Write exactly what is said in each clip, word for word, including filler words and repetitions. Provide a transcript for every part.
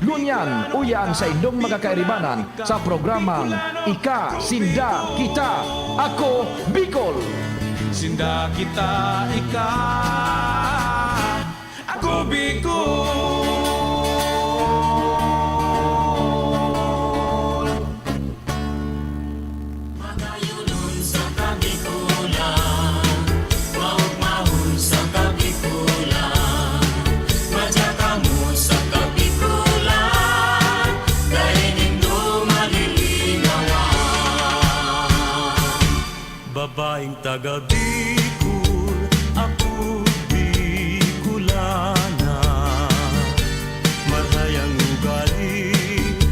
Ngunyan, uya an saindong mga kairibanan sa programang Ika, Sinda, Kita, Ako, Bicol. Sinda, kita, ika, ako, Bicol. Magayonon sa Kabikulan, maugmahon sa Kabikulan, madya kamo sa Kabikulan, dai nindo malilingawan. Babaeng taga Bicol, ako Bicolana. Marhay ang ugali,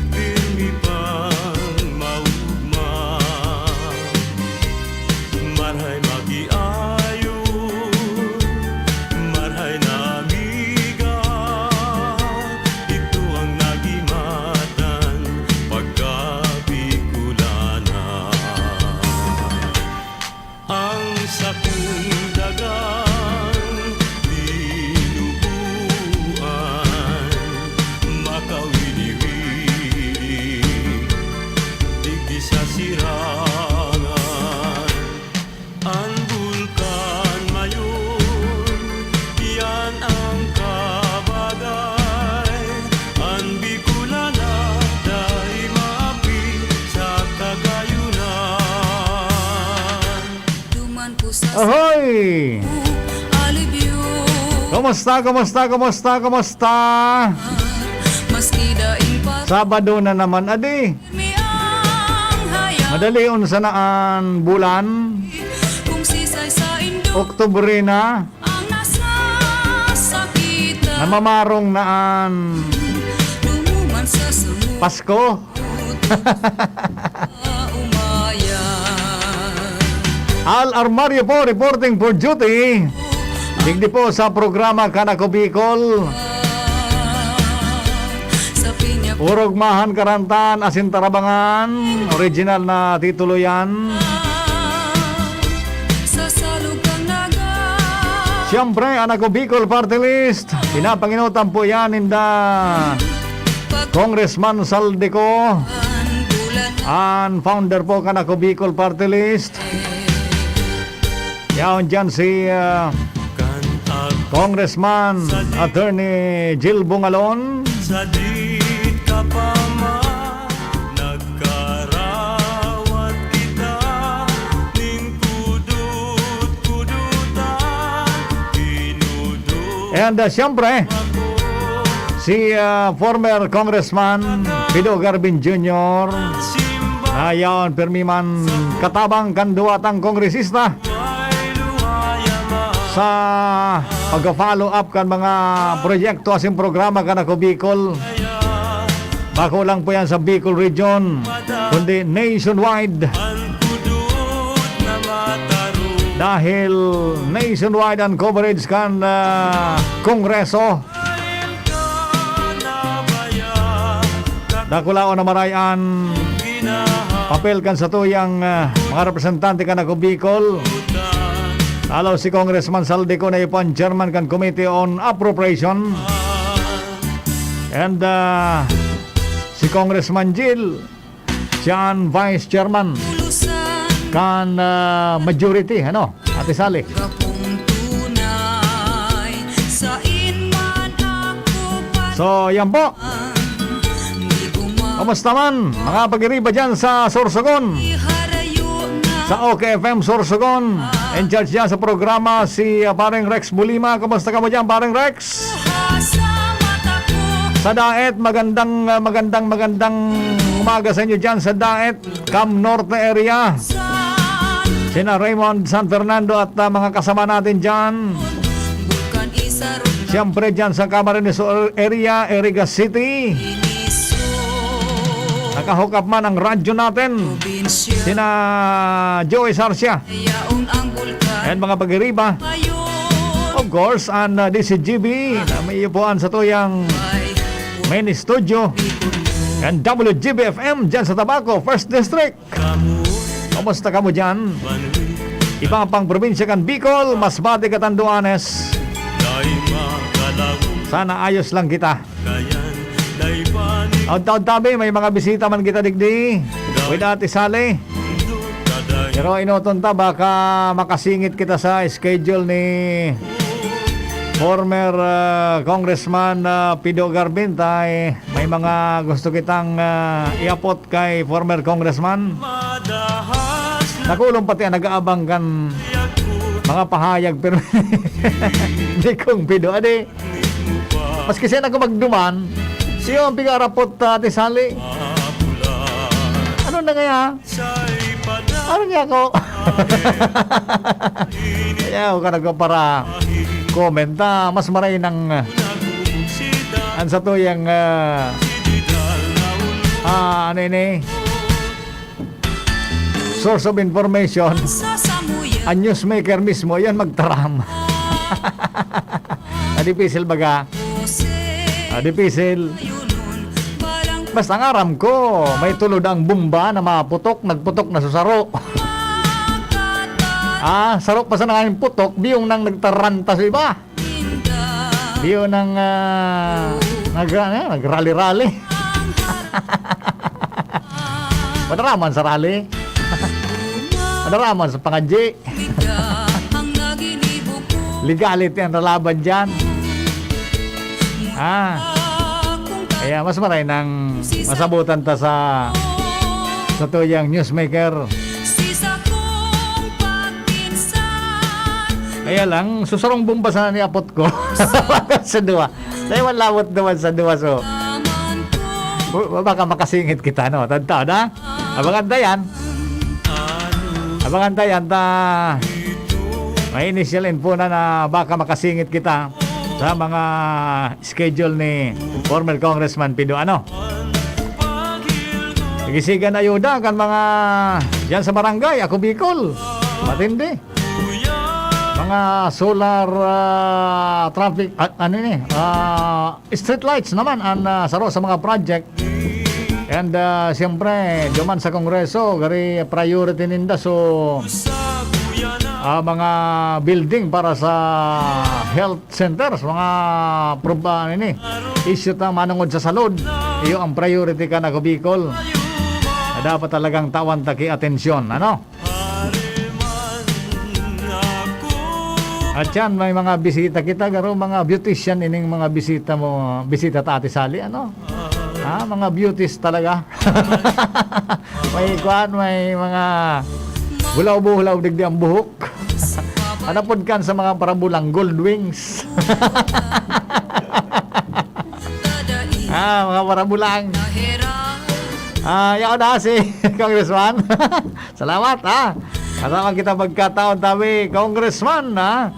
pirmi pang maugma. Marhay makiayo, marhay na amiga. Ito ang nagimatan pagka Bicolana. Ang sakong dagang binubuan, makawini-wini digdi sa sirangan. Ang bulkan mayon, iyan ang kabagay. An Bicolana dai maapi sa kagayonan. Duman ko sa Ahoy! Alibyo. Kumusta, kumusta, kumusta, kumusta? Maski daing pa Sabado na naman, adi. Mi ang hayag. Madali unsa na an bulan? Kung sisay sa indo Oktubre na. Ang nasasakitan. Namamarong na an Dumuman sa samot. Pasko. Umaya. Al Armario po, reporting for duty. Digdi po sa programa Kan Ako Bicol. Sa pinya Urog Mahan Karantan, asin Tarabangan. Original na titulo yan. Sa salog kang naga. Siyempre, An Ako Bicol Party List. Pinapanginutan po yan, ninda Congressman Saldico. An bulan An founder po kan Ako Bicol Party List. Yaon dyan si, ah, Congressman Attorney Jill Bungalon. Sadit ka pa man, nagkarawat kita ning kudot-kudotan, pinudot And, ah, siyempre, ako. si, ah, former Congressman Pido Garvin Junior, na yaon, pirmi man katabang kan duwa tang kongresista sa pag-follow up kan mga proyekto asin programa kan Ako Bicol. Bako lang po yan sa Bicol Region, kundi nationwide. Dahil nationwide ang coverage kan, ah, Kongreso. Dakulaon na maray an papel kan satuyang, ah, mga representante kan Ako Bicol. Lalo si Congressman Saldico na ipo an chairman kan Committee on Appropriation. And, ah, si Congressman Jill, siya an vice chairman kan, ah, majority, ano, Ate Sally. So, yan po. Kumusta man, mga pag-iriba dyan sa Sorsogon? Sa OK F M Sorsogon. In charge dyan sa programa si, ah, Pareng Rex Bulima. Kumusta ka mo dyan, Pareng Rex? Sa Daet, magandang, ah, magandang, magandang umaga sa inyo dyan sa Daet, Cam Norte area. Sina Raymond San Fernando at, ah, mga kasama natin dyan. Siyempre dyan sa Camarines Sur area, Iriga City. Nakahook up man ang radyo natin. Sina Joey Sarcia. Yaon ang bulkan. And mga pag-iriba. Ayun. Of course, ang, uh, D C G B na may ipuan sa tuyang main studio. And W G B F M dyan sa Tabaco, First District. Kamusta kamo dyan? Iba pang probinsya kan Bicol, Masbate, Catanduanes. Sana ayos lang kita. Kayan, dai pa Taon-taon tabi, may mga bisita man kita digdi. With Ate Sally. Pero inoton ta, baka makasingit kita sa schedule ni former, ah, Congressman, ah, Pido Garbin. Tay, may mga gusto kitang, ah, iapot kay former Congressman. Nakulong pati ang nag-aabang kan mga pahayag, pero di kong Pido. Adi, maski siya nagkumagduman, siya ang pigarapot, ah, Ate Sally. Ano na kaya? Ano niya ako? Kaya ako ka nagpapara comment, ah, mas maray nang, ah, ang satuyang, ah, ah, ano ini? Source of information. Ang newsmaker mismo, yan magtaram. Ah, dipisil baga. Ah, dipisil. Basta ang aram ko, may tulod ang bomba na maputok, nagputok na sa saro. Ah, saro pa sa nangayong putok, biyong nang nagtaranta sa iba. Biyong nang, ah, nag-, ano, nagrally-rally. Madaraman sa rally. Madaraman sa pangadji. Legality ang lalaban dyan. Ah. Kaya mas maray nang masabutan ta sa, sa tuyang newsmaker. Kaya lang, susarong bomba sana ni apot ko. Sa duwa. Sa iwan lawot naman sa duwa, so. Bu-, baka makasingit kita, no? Tantao na? Abangan ta yan. Abangan ta yan, ta may initial info na, na baka makasingit kita sa mga schedule ni former Congressman Pido. Ano? Sigisigan ayuda kan mga diyan sa barangay, Ako Bicol. Matindi. Mga solar, ah, traffic, ah, ano ni, ah, street lights naman ang, ah, saro sa mga project. And, ah, siyempre, duman sa Kongreso, gari priority ninda. So, ah, mga building para sa health centers, mga prob-, ah, ano ni, issue ta manungod sa salud. Iyo ang priority kan Ako Bicol. Na dapat talagang tawan ta ki atensyon, ano? At yan, may mga bisita kita, garo, mga beautician ining mga bisita mo, bisita ta, Ate Sally, ano? Ah, mga beauties talaga. May kwan, may mga bulaw-bulaw digdi ang buhok. Ano pod kan sa mga parabulang gold wings? Ah, mga parabulang. Ah, yaon na si Congressman. Salamat, ha? Kasama kita pagkataon, tabi, Congressman, ha?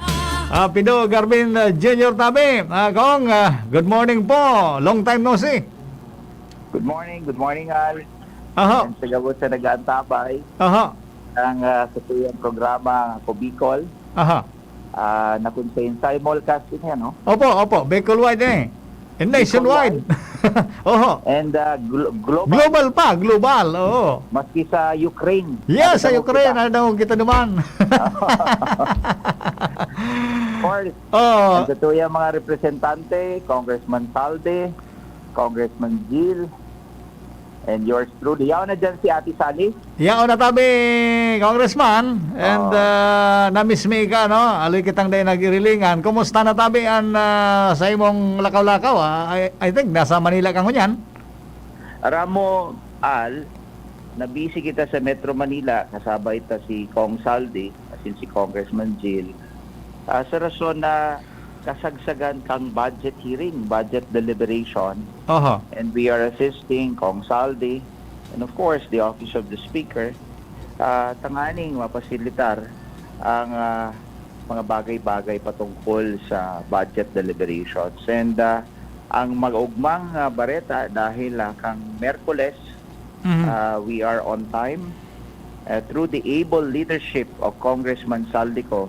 Ah, Pido Garbin, ah, Junior, tabi. Ah, Cong, ah, good morning po. Long time no see. Good morning, good morning, Al. Aha. And sa gabos sa nag-aantabay Aha. ng, ah, sa tuyang programa, Ako Bicol. Aha. Ah, na kung sa simulcast din yan, no? Opo, opo. Bicol wide eh. And nationwide. Oho. And, ah, glo-, global. Global pa, global, oo. Maski sa Ukraine. Yes, sa Ukraine, ano daw kita naman? Of course. Oo. Ang totoo yung mga representante, Congressman Salde, Congressman Gil, and yours truly. Yaon na dyan si Ate Sally. Yaon na tabi, Congressman. And, Oo. ah, na-miss mi ka, no? Aloy kitang dai nagirilingan. Kumusta na tabi an, ah, sa imong lakaw-lakaw, ah? I, I think nasa Manila ka ngunyan. Aram mo, Al, nabisi kita sa Metro Manila, kasabay ta si Cong Saldi, as in si Congressman Gil. Ah, sa rason na kasagsagan kang budget hearing, budget deliberation. Aha. And we are assisting Cong Saldi and of course the Office of the Speaker, ah, tanganing mapasilitar ang, ah, mga bagay-bagay patungkol sa budget deliberations. And, ah, ang mag-ugmang, ah, bareta dahil, ah, kang Miyerkules, Mhm. ah, we are on time. Ah, through the able leadership of Congressman Saldico,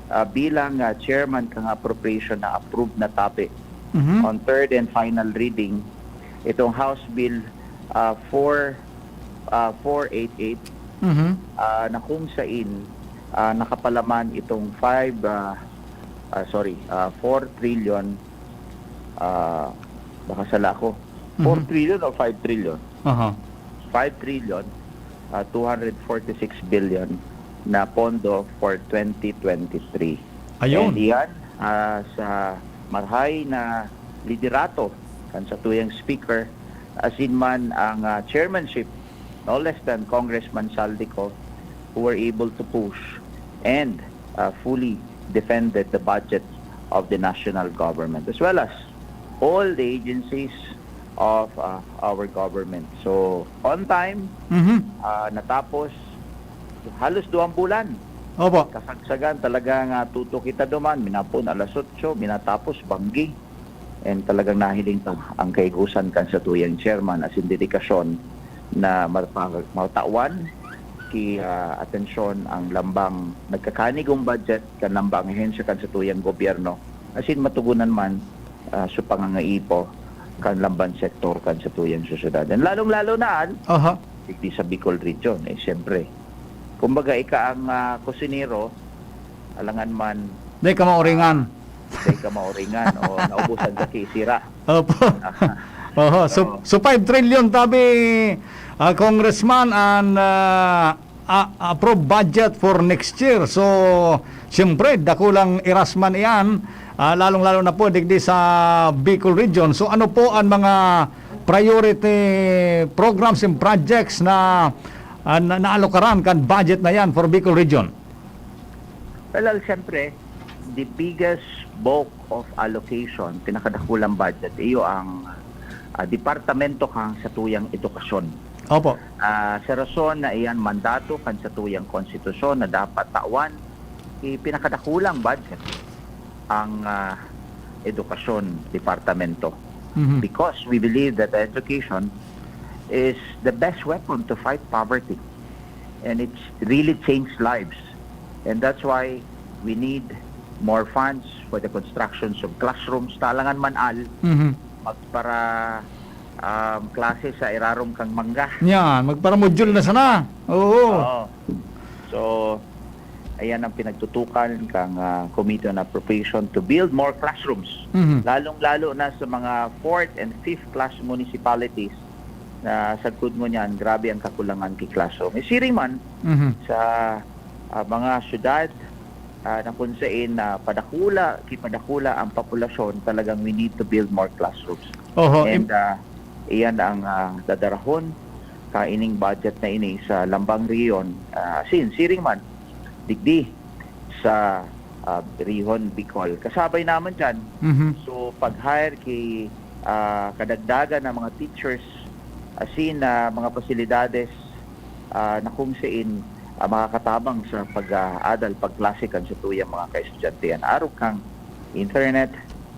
ah, bilang, ah, chairman kang appropriation na approved na tabi Mhm. on third and final reading, itong House Bill, ah, four, ah, four eight eight, Mhm. ah, na kung sain, ah, nakapalaman itong five, ah, ah, sorry, ah, four trillion, ah, baka sala ako, Four Mhm. trillion o five trillion? Aha. Five trillion, ah, two hundred forty-six billion na pondo for twenty twenty-three. Ayun. And iyan, ah, sa marhay na liderato kan satuyang speaker, asin man ang, ah, chairmanship, no less than Congressman Zaldy Co, who were able to push and, ah, fully defended the budget of the national government, as well as all the agencies of, ah, our government. So, on time, Mhm. ah, natapos halos duwang bulan. Opo. Kasagsagan talaga nga tuto kita duman, minapon alas otso, minatapos banggi. And talagang nahiling ta ang kaigusan kan satuyang chairman asin dedikasyon na marpa-, matawan ki, ah, atensyon ang lambang nagkakanigong budget kan lambang ahensya kan satuyang gobyerno, asin matugunan man, ah, sa pangangaipo kan lambang sektor kan satuyang sosyedad. And lalong-lalo na, Al, Aha. digdi sa Bicol Region, eh, siyempre. Kumbaga, ika ang, ah, kusinero, alangan man, Di ka mauringan. di ka mauringan o naubusan ka ki sira. Opo. Oho, so, Oo. so five trillion tabi, ah, Congressman, an, ah, ah, approved budget for next year. So, siyempre, dakulang irasman iyan, ah, lalong-lalo na po digdi sa Bicol Region. So, ano po ang mga priority programs and projects na, ah, na naalokaran kan budget na yan for Bicol Region? Well, Al, siyempre, the biggest bulk of allocation, pinakadakulang budget, iyo ang, ah, departamento kan satuyang edukasyon. Opo. Ah, sa rason na iyan mandato kan satuyang konstitusyon na dapat tawan, ipinakadakulang budget ang, ah, edukasyon departamento. Mhm. Because we believe that education is the best weapon to fight poverty. And it's really changed lives. And that's why we need more funds for the constructions of classrooms. Talangan man, Al, Mhm. magpara, um, klase sa irarom kang mangga. Yan, magpara-module na sana. Oo. Oo. So, ayan ang pinagtutukan kang, ah, Committee on Appropriation to build more classrooms. Mhm. Lalong-lalo na sa mga fourth and fifth class municipalities na sagkod mo niyan, grabe ang kakulangan ki classroom. Isiring man Mhm. sa, ah, mga syudad, ah, na kung sain na padakula, kipadakula ang populasyon, talagang we need to build more classrooms. Oho, And im- ah, iyan ang, ah, dadarahon kaining budget na ini sa lambang rehiyon, ah, asin siring man digdi sa, ah, rehiyong Bicol. Kasabay naman diyan, Mhm. so pag-hire ki, ah, kadagdagan na mga teachers, asin, ah, mga pasilidades, ah, na kung sain, ah, makakatabang sa pag-aadal, pagklase kan satuyang mga kaestudyante. Yan, arog kang internet,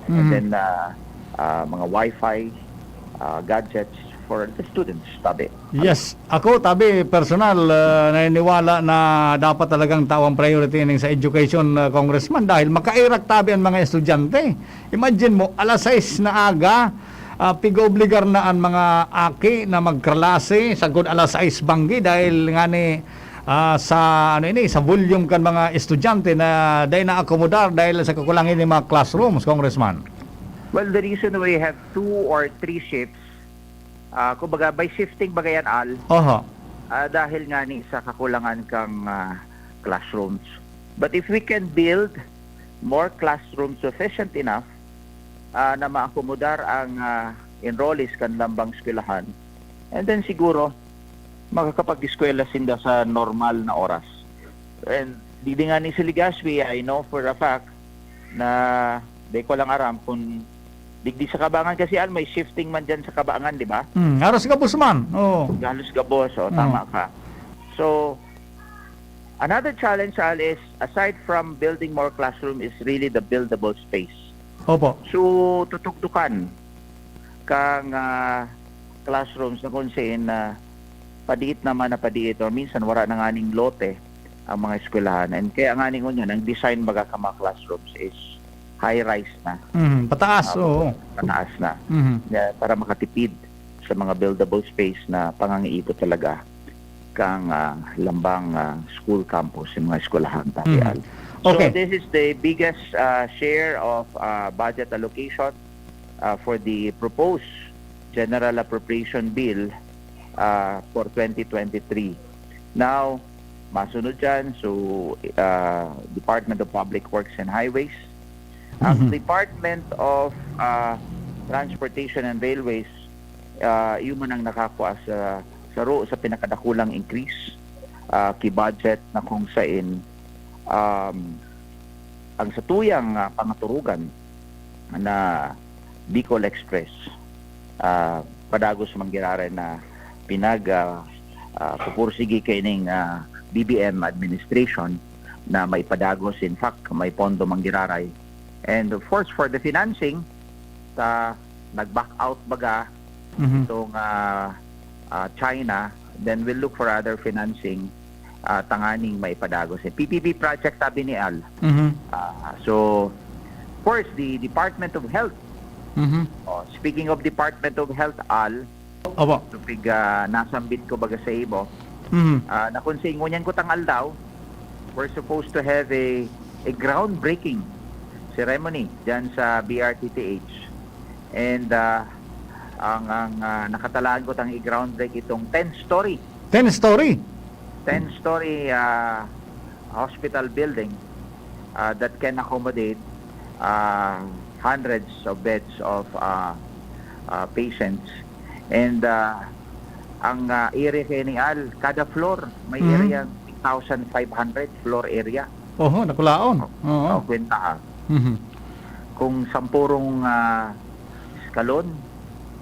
and Mhm. then, ah, ah, mga wifi, ah, gadgets for the students, tabi. Yes. Ako, tabi, personal, ah, naniniwala na dapat talagang tawan priority ning sa education, ah, Congressman, dahil makairak tabi ang mga estudyante. Imagine mo, alas sais na aga, ah, pig-oobligar na ang mga aki na magklase sagkod alas sais banggi dahil ngani, ah, sa, ano ini, sa volume kan mga estudyante na dai naakomodar dahil sa kakulangan ning mga classrooms, Congressman. Well, the reason we have two or three shifts, ah, kumbaga, by shifting baga yan, Al, Oho. ah, dahil ngani sa kakulangan kang, ah, classrooms. But if we can build more classrooms sufficient enough, ah, na maakomodar ang, ah, enrollees kan lambang eskwelahan, and then siguro makakapag-eskwela sinda sa normal na oras. And digdi ngani sa Legazpi, I know for a fact na di ko lang aram kung digdi sa Cabangan kasi, Al, may shifting man diyan sa Cabangan, di ba? Hmm, haros gabos man. Oo. Halos gabos, oh, Mm. tama ka. So, another challenge, Al, is aside from building more classroom is really the buildable space. Opo. So, tutugtukan kang, ah, classrooms na kung saan na padiit naman na padiit, or minsan wala na nganing lote ang mga eskwelahan. And kaya nga ningon yan, ang design baga ka mga classrooms is high-rise na. Mhm, pataas, Ah, oo. Pataas na. Mhm. Na para makatipid sa mga buildable space na pangangaipo talaga kang, ah, lambang, ah, school campus, yung mga eskwelahan, Pari Mhm. Al. Okay. So this is the biggest, ah, share of, ah, budget allocation, ah, for the proposed General Appropriation Bill ah, for twenty twenty-three. Now, masunod dyan, so, ah, Department of Public Works and Highways. Ang Mhm. Department of ah, Transportation and Railways, ah, iyo man ang nakakua sa saro sa pinakadakulang increase ah, ki budget na kung sain, um, ang satuyang ah, pangaturugan na Bicol Express ah, padagos man giraray na pinag ah, ah, pupursigi kaining ah, B B M administration na maipadagos. In fact, may pondo man giraray. And of course, for the financing, sa nag-back out baga Mhm. itong ah, ah, China, then we'll look for other financing ah, tanganing maipadagos. Eh, P P P project, sabi ni Al. Mhm. Ah, so, first, the Department of Health. Mhm. Oh, speaking of Department of Health, Al, Opo. Tupig ah, nasambit ko baga sa imo, Mhm. ah, na kung sa ingunyan ko tangal daw, we're supposed to have a, a groundbreaking ceremony dyan sa B R T T H. And ah, ang, ang ah, nakatalaan ko tang i-groundbreak itong ten-story Ten-story? Ten-story ah, hospital building ah, that can accommodate ah, hundreds of beds of ah, ah, patients. And ah, ang ah, area kaya ni Al, kada floor, may Mhm. area three thousand five hundred floor area. Oho, nakulaon. Oo. O, kwentaha. Mhm. Kung sampurong ah, eskalon,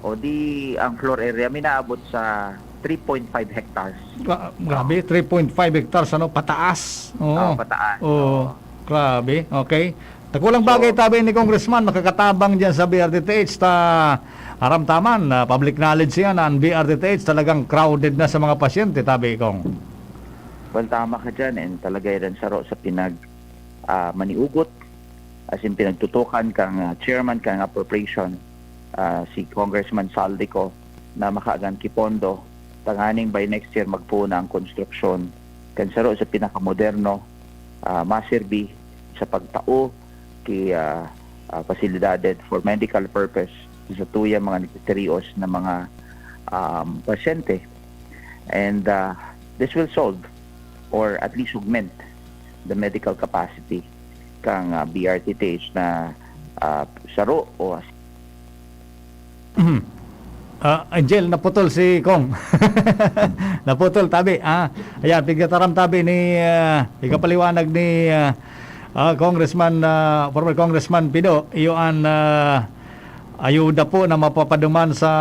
o di ang floor area, may naabot sa three point five hectares. Gra-, grabe, three point five hectares, ano, pataas. Oo. Oo, pataas. Oo. Oo. Grabe, okay. Takulang So, bagay, tabi ni Congressman, makakatabang dyan sa B R T T H, ta aramtaman, na public knowledge yan, ang B R T T H talagang crowded na sa mga pasyente, tabi, Cong. Well, tama ka dyan, and talaga yan saro sa pinag, ah, maniugot, as in, pinagtutukan kang, ah, chairman kang appropriation, ah, si Congressman Zaldy Co, na makaagan ki pondo, tanganing by next year magpuon na ang konstruksyon kan saro sa pinakamoderno, ah, maserbi sa pagtao ki, ah, ah, pasilidades for medical purpose sa tuyang mga nagtitirios na mga, um, pasyente. And ah, this will solve or at least augment the medical capacity kang ah, B R T T H na ah, saro o Mhm. Ah, Angel, naputol si Cong. Naputol, tabi. Ah, ayan, pigtataram tabi ni, ah, ikapaliwanag ni, ah, ah, Congressman, ah, former Congressman Pido, iyo an, ah, ayuda po na mapapaduman sa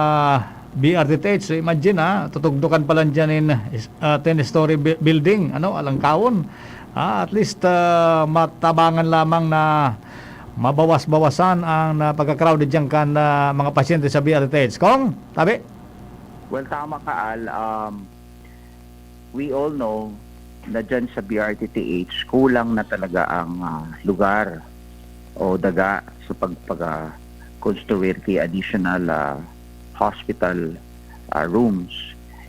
B R T T H. So, imagine, ah, tutugdukan pa lang dyan in, ah, ten-story bu-, building, ano, alangkawon. Ah, at least, ah, matabangan lamang na mabawas-bawasan ang, ah, pagka-crowded diyan kan, ah, mga pasyente sa B R T H. Cong, tabi? Well, tama ka, Al. Um, we all know na dyan sa B R T T H, kulang na talaga ang, ah, lugar o daga sa pagpag-, ah, construir ki additional, ah, hospital, ah, rooms.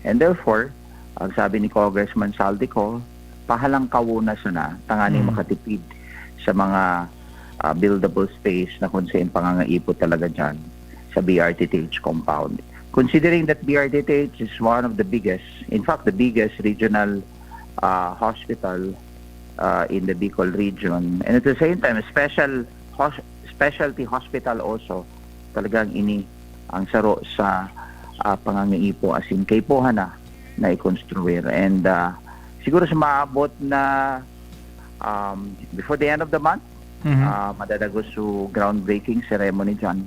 And therefore, ang sabi ni Congressman Zaldy Co, pahalangkawo na sana tanganing Mm. makatipid sa mga, ah, buildable space na kung saan pangangaipo talaga dyan sa B R T T H compound. Considering that B R T T H is one of the biggest, in fact, the biggest regional, ah, hospital, ah, in the Bicol region, and at the same time, a special hos-, specialty hospital also, talagang ini ang saro sa, ah, pangangaipo, as in, kaipuhan na na i-construir. And, ah, siguro sa maabot na, um, before the end of the month, Mhm. ah, madadagos su groundbreaking ceremony dyan.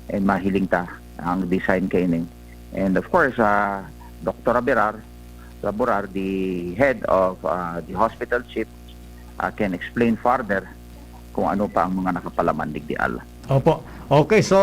And mahiling ta ang design kaini. And of course, ah, Doktor Aberar, Laborar, the head of, ah, the hospital chief, ah, can explain further kung ano pa ang mga nakapalaman digdi, Al. Opo. Okay, so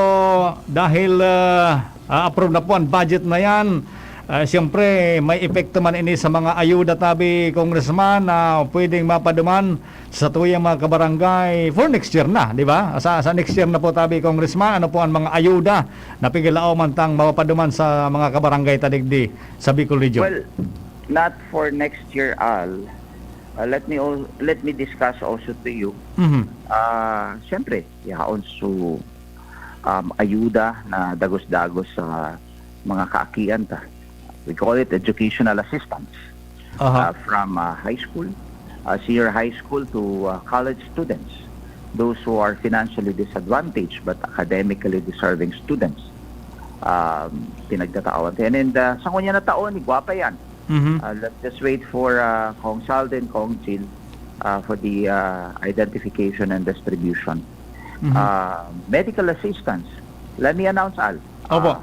dahil, ah, ah, approve na po ang budget na yan, ah, siyempre may epekto man ini sa mga ayuda, tabi, Congressman, na pwedeng mapaduman sa tuyang mga kabarangay for next year na, di ba? Sa, sa next year na po, tabi, Congressman, ano po ang mga ayuda na pigilao man tang mapapaduman sa mga kabarangay ta digdi sa Bicol Region? Well, not for next year, Al. Uh, let me al-, let me discuss also to you. Mhm. Ah, siyempre, yaon su, um, ayuda na dagos-dagos sa mga kaakian ta. We call it educational assistance. Aha. Uh, from uh, high school, uh, senior high school to uh, college students, those who are financially disadvantaged but academically deserving students. Um, pinagtatawan. And then, uh, sa ngunyan na taon, igwa pa yan. Mhm. Uh, let's just wait for uh, Kong Salden, Kong Jill, uh, for the uh, identification and distribution. Mhm. Uh, medical assistance. Let me announce, Al. Opo. Uh,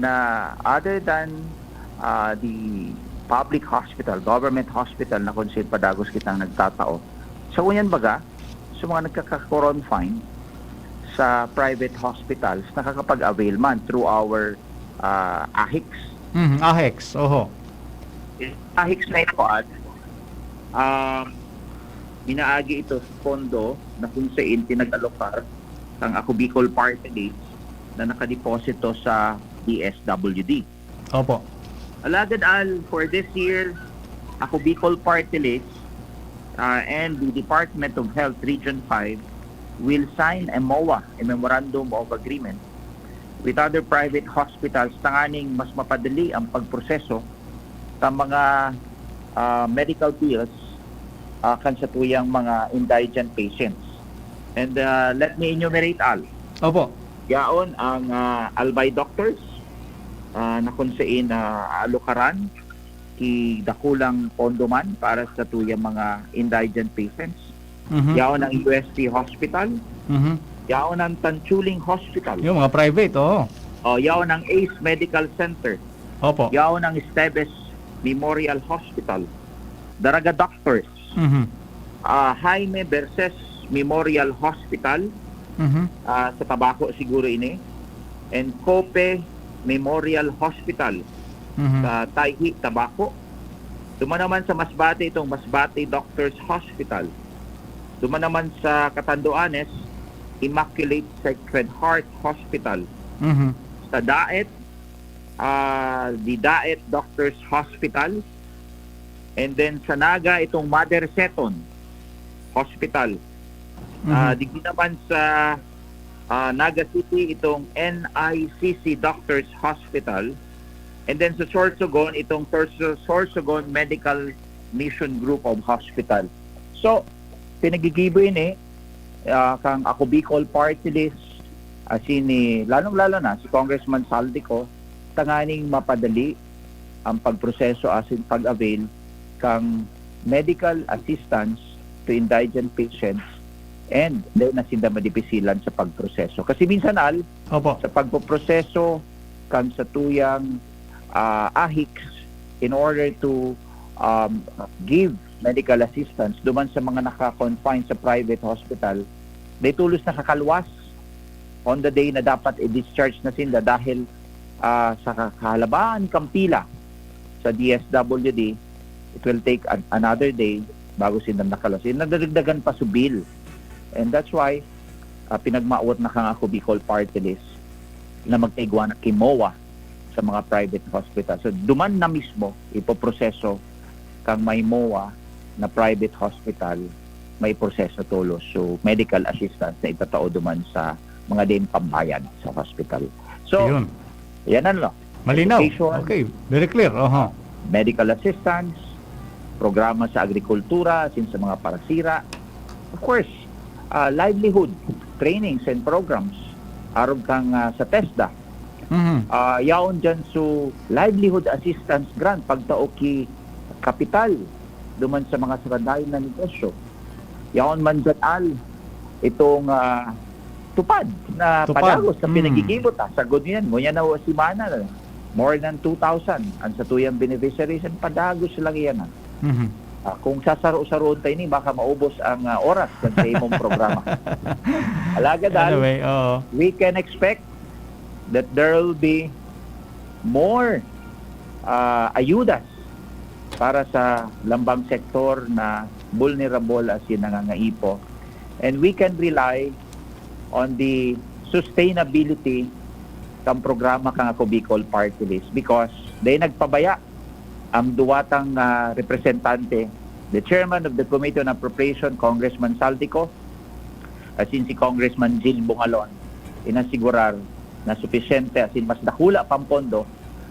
na other than uh, the public hospital, government hospital na kung saan padagos kitang nagtatao, sa ngunyan baga, sa mga nagkaka-confine sa private hospitals, nakakapag-avail man through our uh, AHICS. Mhm, AHICS, oho. AHICS na ito, Al, um, minaagi ito sa pondo na kung saan pinag-alokar ang Ako Bicol Party List na nakadeposito sa D S W D. Opo. Alagad, Al, for this year, Ako Bicol Party List uh, and the Department of Health Region five will sign a MOA, a Memorandum of Agreement, with other private hospitals tanganing mas mapadali ang pagproseso sa mga uh, medical bills uh, kan satuyang mga indigent patients. And uh, let me enumerate, Al. Opo. Yaon ang uh, Albay Doctors uh, na kung saan uh, aalukaran ki dakulang pondo man para sa tuyang mga indigent patients. Mhm. Yaon ang U S T Hospital. Mhm. Yaon ang Tanchuling Hospital. Yung mga private, oo. Oh, yaon ang Ace Medical Center. Opo. Yaon ang Esteves Memorial Hospital. Daraga Doctors. Mhm. Ah, Jaime Verses Memorial Hospital. Mhm. Ah, sa Tabaco siguro ini. And Cope Memorial Hospital Mhm. sa Tayhi, Tabaco. Duman naman sa Masbate, itong Masbate Doctors Hospital. Duman naman sa Catanduanes, Immaculate Sacred Heart Hospital. Mhm. Sa Daet, ah, the Daet Doctors Hospital. And then sa Naga, itong Mother Seton Hospital. Mhm. Ah, digdi naman sa ah, Naga City, itong N I C C Doctors Hospital. And then sa Sorsogon, itong Sor- Sorsogon Medical Mission Group of Hospital. So, pinagigibo ini ah, kang Ako Bicol Party List, asin ni, lalong-lalo na si Congressman Saldico, tanganing mapadali ang pagproseso asin pag-avail kan medical assistance to indigent patients and dai na sinda madipisilan sa pagproseso. Kasi minsan, Al, Opo. sa pagpoproseso kan satuyang ah, AHICS in order to um, give medical assistance duman sa mga naka-confine sa private hospital, dai tolos nakakalwas on the day na dapat i-discharge na sinda dahil ah, sa ka- kahalabaan kang pila sa D S W D, it will take an- another day bago sinda nakalwas. Yung nadadagdagan pa su bill. And that's why ah, pinagmawot na kang Ako Bicol Party List na magkaigwa na ki MOA sa mga private hospital. So, duman na mismo, ipoproseso kang may MOA na private hospital, may proseso tolos. So, medical assistance na itatao duman sa mga din pambayad sa hospital. So, Ayun. yan na, no? Malinaw. Education. Okay. Very clear. Oho. Medical assistance, programa sa agrikultura, asin sa mga parasira. Of course, ah, livelihood trainings and programs arog kang ah, sa TESDA. Mhm. Ah, yaon dyan so livelihood assistance grant, pagtao ki kapital duman sa mga saradayon na negosyo. Yaon man dyan, Al, itong ah, tupad na Tupad. padagos sa Mm. pinagigibo ta. Sagod niyan, ngunyan na simana na. More than two thousand ang satuyang beneficiaries, and padagos lang iyan. Ah. Mhm. Ah, kung sasaro-saroon tayo ni, baka maubos ang ah, oras ng sa imong programa. Alagad, Al, Anyway, oo. we can expect that there will be more ah, ayudas para sa lambang sektor na vulnerable asin nangangaipo. And we can rely on the sustainability kan programa kan Ako Bicol Party List because dai nagpabaya ang duwatang ah, representante, the chairman of the Committee on Appropriation, Congressman Saldico, asin si Congressman Jill Bungalon, inasigurar na supisyente asin mas dakula pang pondo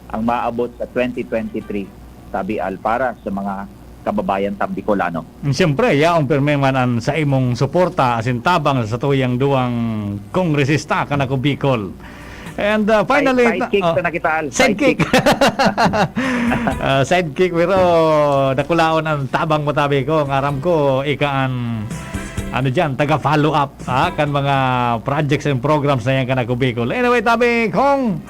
ang maabot sa twenty twenty-three, sabi Al, para sa mga kababayan tang Bicolano. Siyempre, yaon pirmi man an saimong suporta asin tabang sa satuyang duwang kongresista kan Ako Bicol. And, uh, finally, Side, sidekick ta-, oh, sana kita, Al. Sidekick. Sidekick. Ah, sidekick, pero dakulaon ang tabang mo, tabi ko. Ang aram ko, ika an, ano diyan, taga-follow up, ha, kan mga projects and programs na yan kan Ako Bicol. Anyway, tabi, Kong,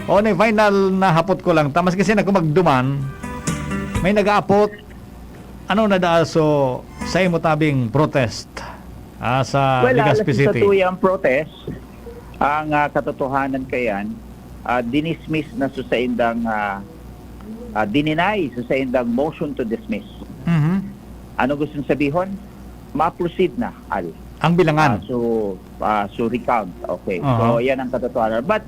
o, ni final na hapot ko lang. Ta, maski sino ko magduman, may nag-aapot, ano na daa so sa imo tabing protest, ah, sa Well, Legazpi alas sa City? Tuyang protest, ang, ah, katotohanan kayan, ah, dinismiss na sa saindang, ah, ah, dininay sa saindang motion to dismiss. Mhm. Ano gustong sabihon? Ma-proceed na, Al. Ang bilangan? Ah, so, ah, so recount. Okay. Aha. So, yan ang katotohanan. But,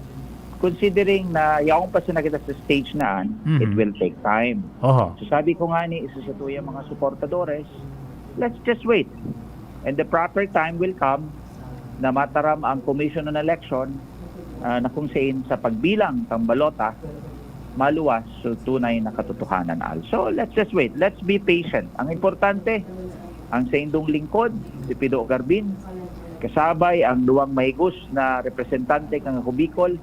considering na yaon pa sana kita sa stage na an, it Mhm. will take time. Oho. So, sabi ko nga ni isa sa tuyang mga suportadores, let's just wait. And the proper time will come na mataram ang Commission on Election, ah, na kung sain sa pagbilang kan balota, maluwas so tunay na katotohanan, Al. So, let's just wait. Let's be patient. Ang importante, ang saindong lingkod, si Pido Garbin, kasabay ang duwang mahigos na representante kan Ako Bicol,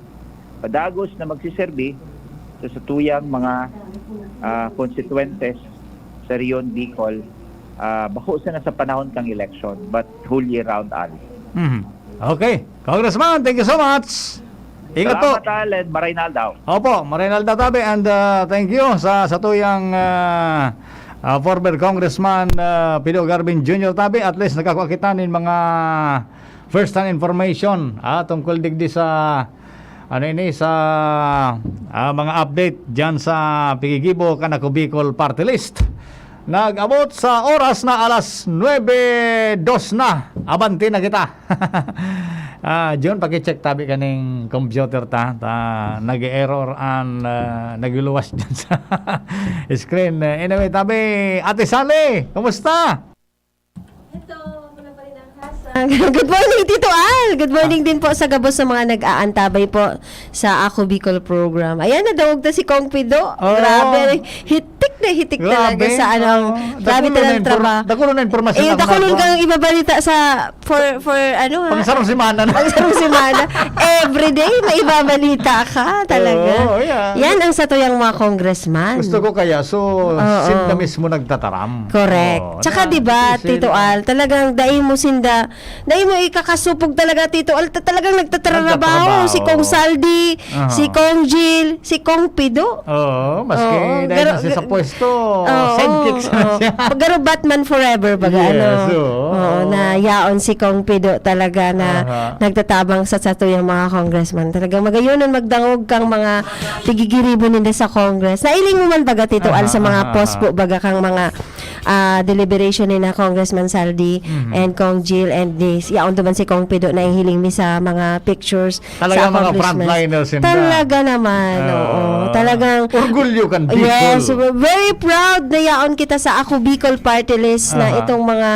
padagos na magsiserbi sa satuyang mga, ah, konstituyentes sa Rehiyon Bicol, ah, bako sana sa panahon kan eleksyon, but whole year round, Al. Mhm. Okay. Congressman, thank you so much. Ingat po. Salamat, Al, and maray na aldaw. Opo, maray na aldaw, tabi, and, ah, thank you sa satuyang, ah, ah, former Congressman, ah, Pido Garbin Junior, tabi. At least, nagkakua kita nin mga first-hand information, ah, tungkol digdi sa, ano ini, sa, ah, mga update diyan sa pigigibo kan Ako Bicol Party List. Nag-abot sa oras na alas nuebe dos na. Abante na kita. Ah, Jun, paki-check tabi kaning computer ta. Ta, nag-error an, ah, nagluwas dyan sa screen. Eh, anyway, tabi, Ate Sally, kumusta? Hello, ako na pa rin ang Hassan. Good morning, Tito Al. Good morning Ah. din po sa gabos sa mga nag-aantabay po sa Ako Bicol program. Ayan, nadangog na si Kong Pido. Oo. Grabe, hitik na hitik Grabe. talaga sa ano, Oo. grabe Dakulo na talagang infor-, trabaho. dakulo na impormasyon Eh, ang dakulo nagawa. kang ibabalita sa for, for ano, ha? Pangsarong semana na. Pangsarong semana. Everyday, may ibabalita ka talaga. Oo, yeah. Yan ang satuyang mga congressman. Gusto ko kaya, so, Oo. sinda mismo nagtataram. Correct. Oo, Tsaka, na, di ba, easy Tito lang. Al, talagang dai mo sinda, dai mo ikakasupog talaga, Tito Al, ta-, talagang nagtatrabaho. Nagtatrabaho. Si Kong Saldi, Aha. si Kong Jill, si Kong Pido. Oo, maski Oo, dahil garo-, na siya sa ga-, pwesto, oo, sidekick sana oo. siya. Pag garo Batman forever, baga, Yes, ano. oo. Oo, na yaon si Kong Pido talaga na Aha. nagtatabang sa satuyang mga congressman. Talagang magayonon magdangog kang mga pigigiribo ninda sa Congress. Nailing mo man baga, Tito Al, Aha, sa mga aha, post aha. po, baga kang mga, ah, deliberation ni na Congressman Saldi Mhm. and Kong Jill and this. Yaon duman si Kong Pido, nahihiling mi sa mga pictures Talaga sa mga accomplishments. frontliners yun ba? Talaga naman, Oo. oo. Talagang Orgulyo kan Bicol. Yes, we're very proud na yaon kita sa Ako Bicol Party List na Aha. itong mga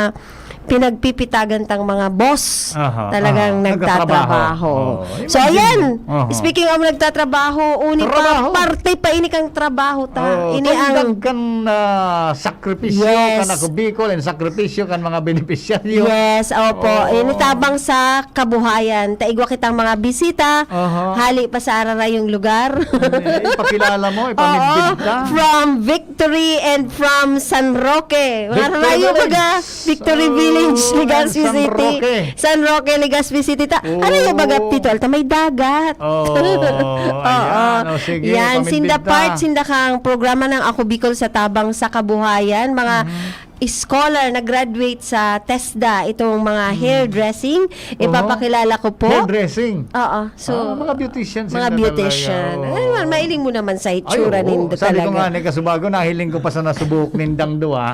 pinagpipitagan tang mga boss Aha, talagang aha. nagtatrabaho. Nagtatrabaho. Oo, So, imagine ayan. mo. Aha. Speaking of nagtatrabaho, uni pa, Trabaho. parte pa ini kang trabaho ta. Oo, Ini ang tagdag kan, ah, sakripisyo, Yes. kan Ako Bicol, and sakripisyo kan mga benepisyaryo. Yes, opo. Oo. Ini tabang sa kabuhayan. Ta igwa kitang mga bisita. Aha. Hali pa sa ararayong lugar. Eh, ipakilala mo, ipamidbid Oo. ka. From Victory and from San Roque. Mga Victory rayo Village. baga, Victory Oh, Village, Legazpi San City. Roque. San Roque, Legazpi City. Ta, Oh. ano yung baga, Tito Alta? May dagat. Oh, Oo. ayan. O, sige, Yan, pamidbid sinda ta. part, sinda kang programa ng Ako Bicol sa Tabang sa Kabuhayan. Mga Mhm. scholar na graduate sa TESDA, itong mga Mm. hairdressing. Oho. Ipapakilala ko po. Hairdressing? Oo. So, Ah, mga beautician mga sila beautician. talaga. Oo. Ay, ma-, mailing mo naman sa Ay, itsura oo. nindo Sabi ko talaga. nga, ni Kasubago, nahiling ko pa sa nasubok nindang duwa.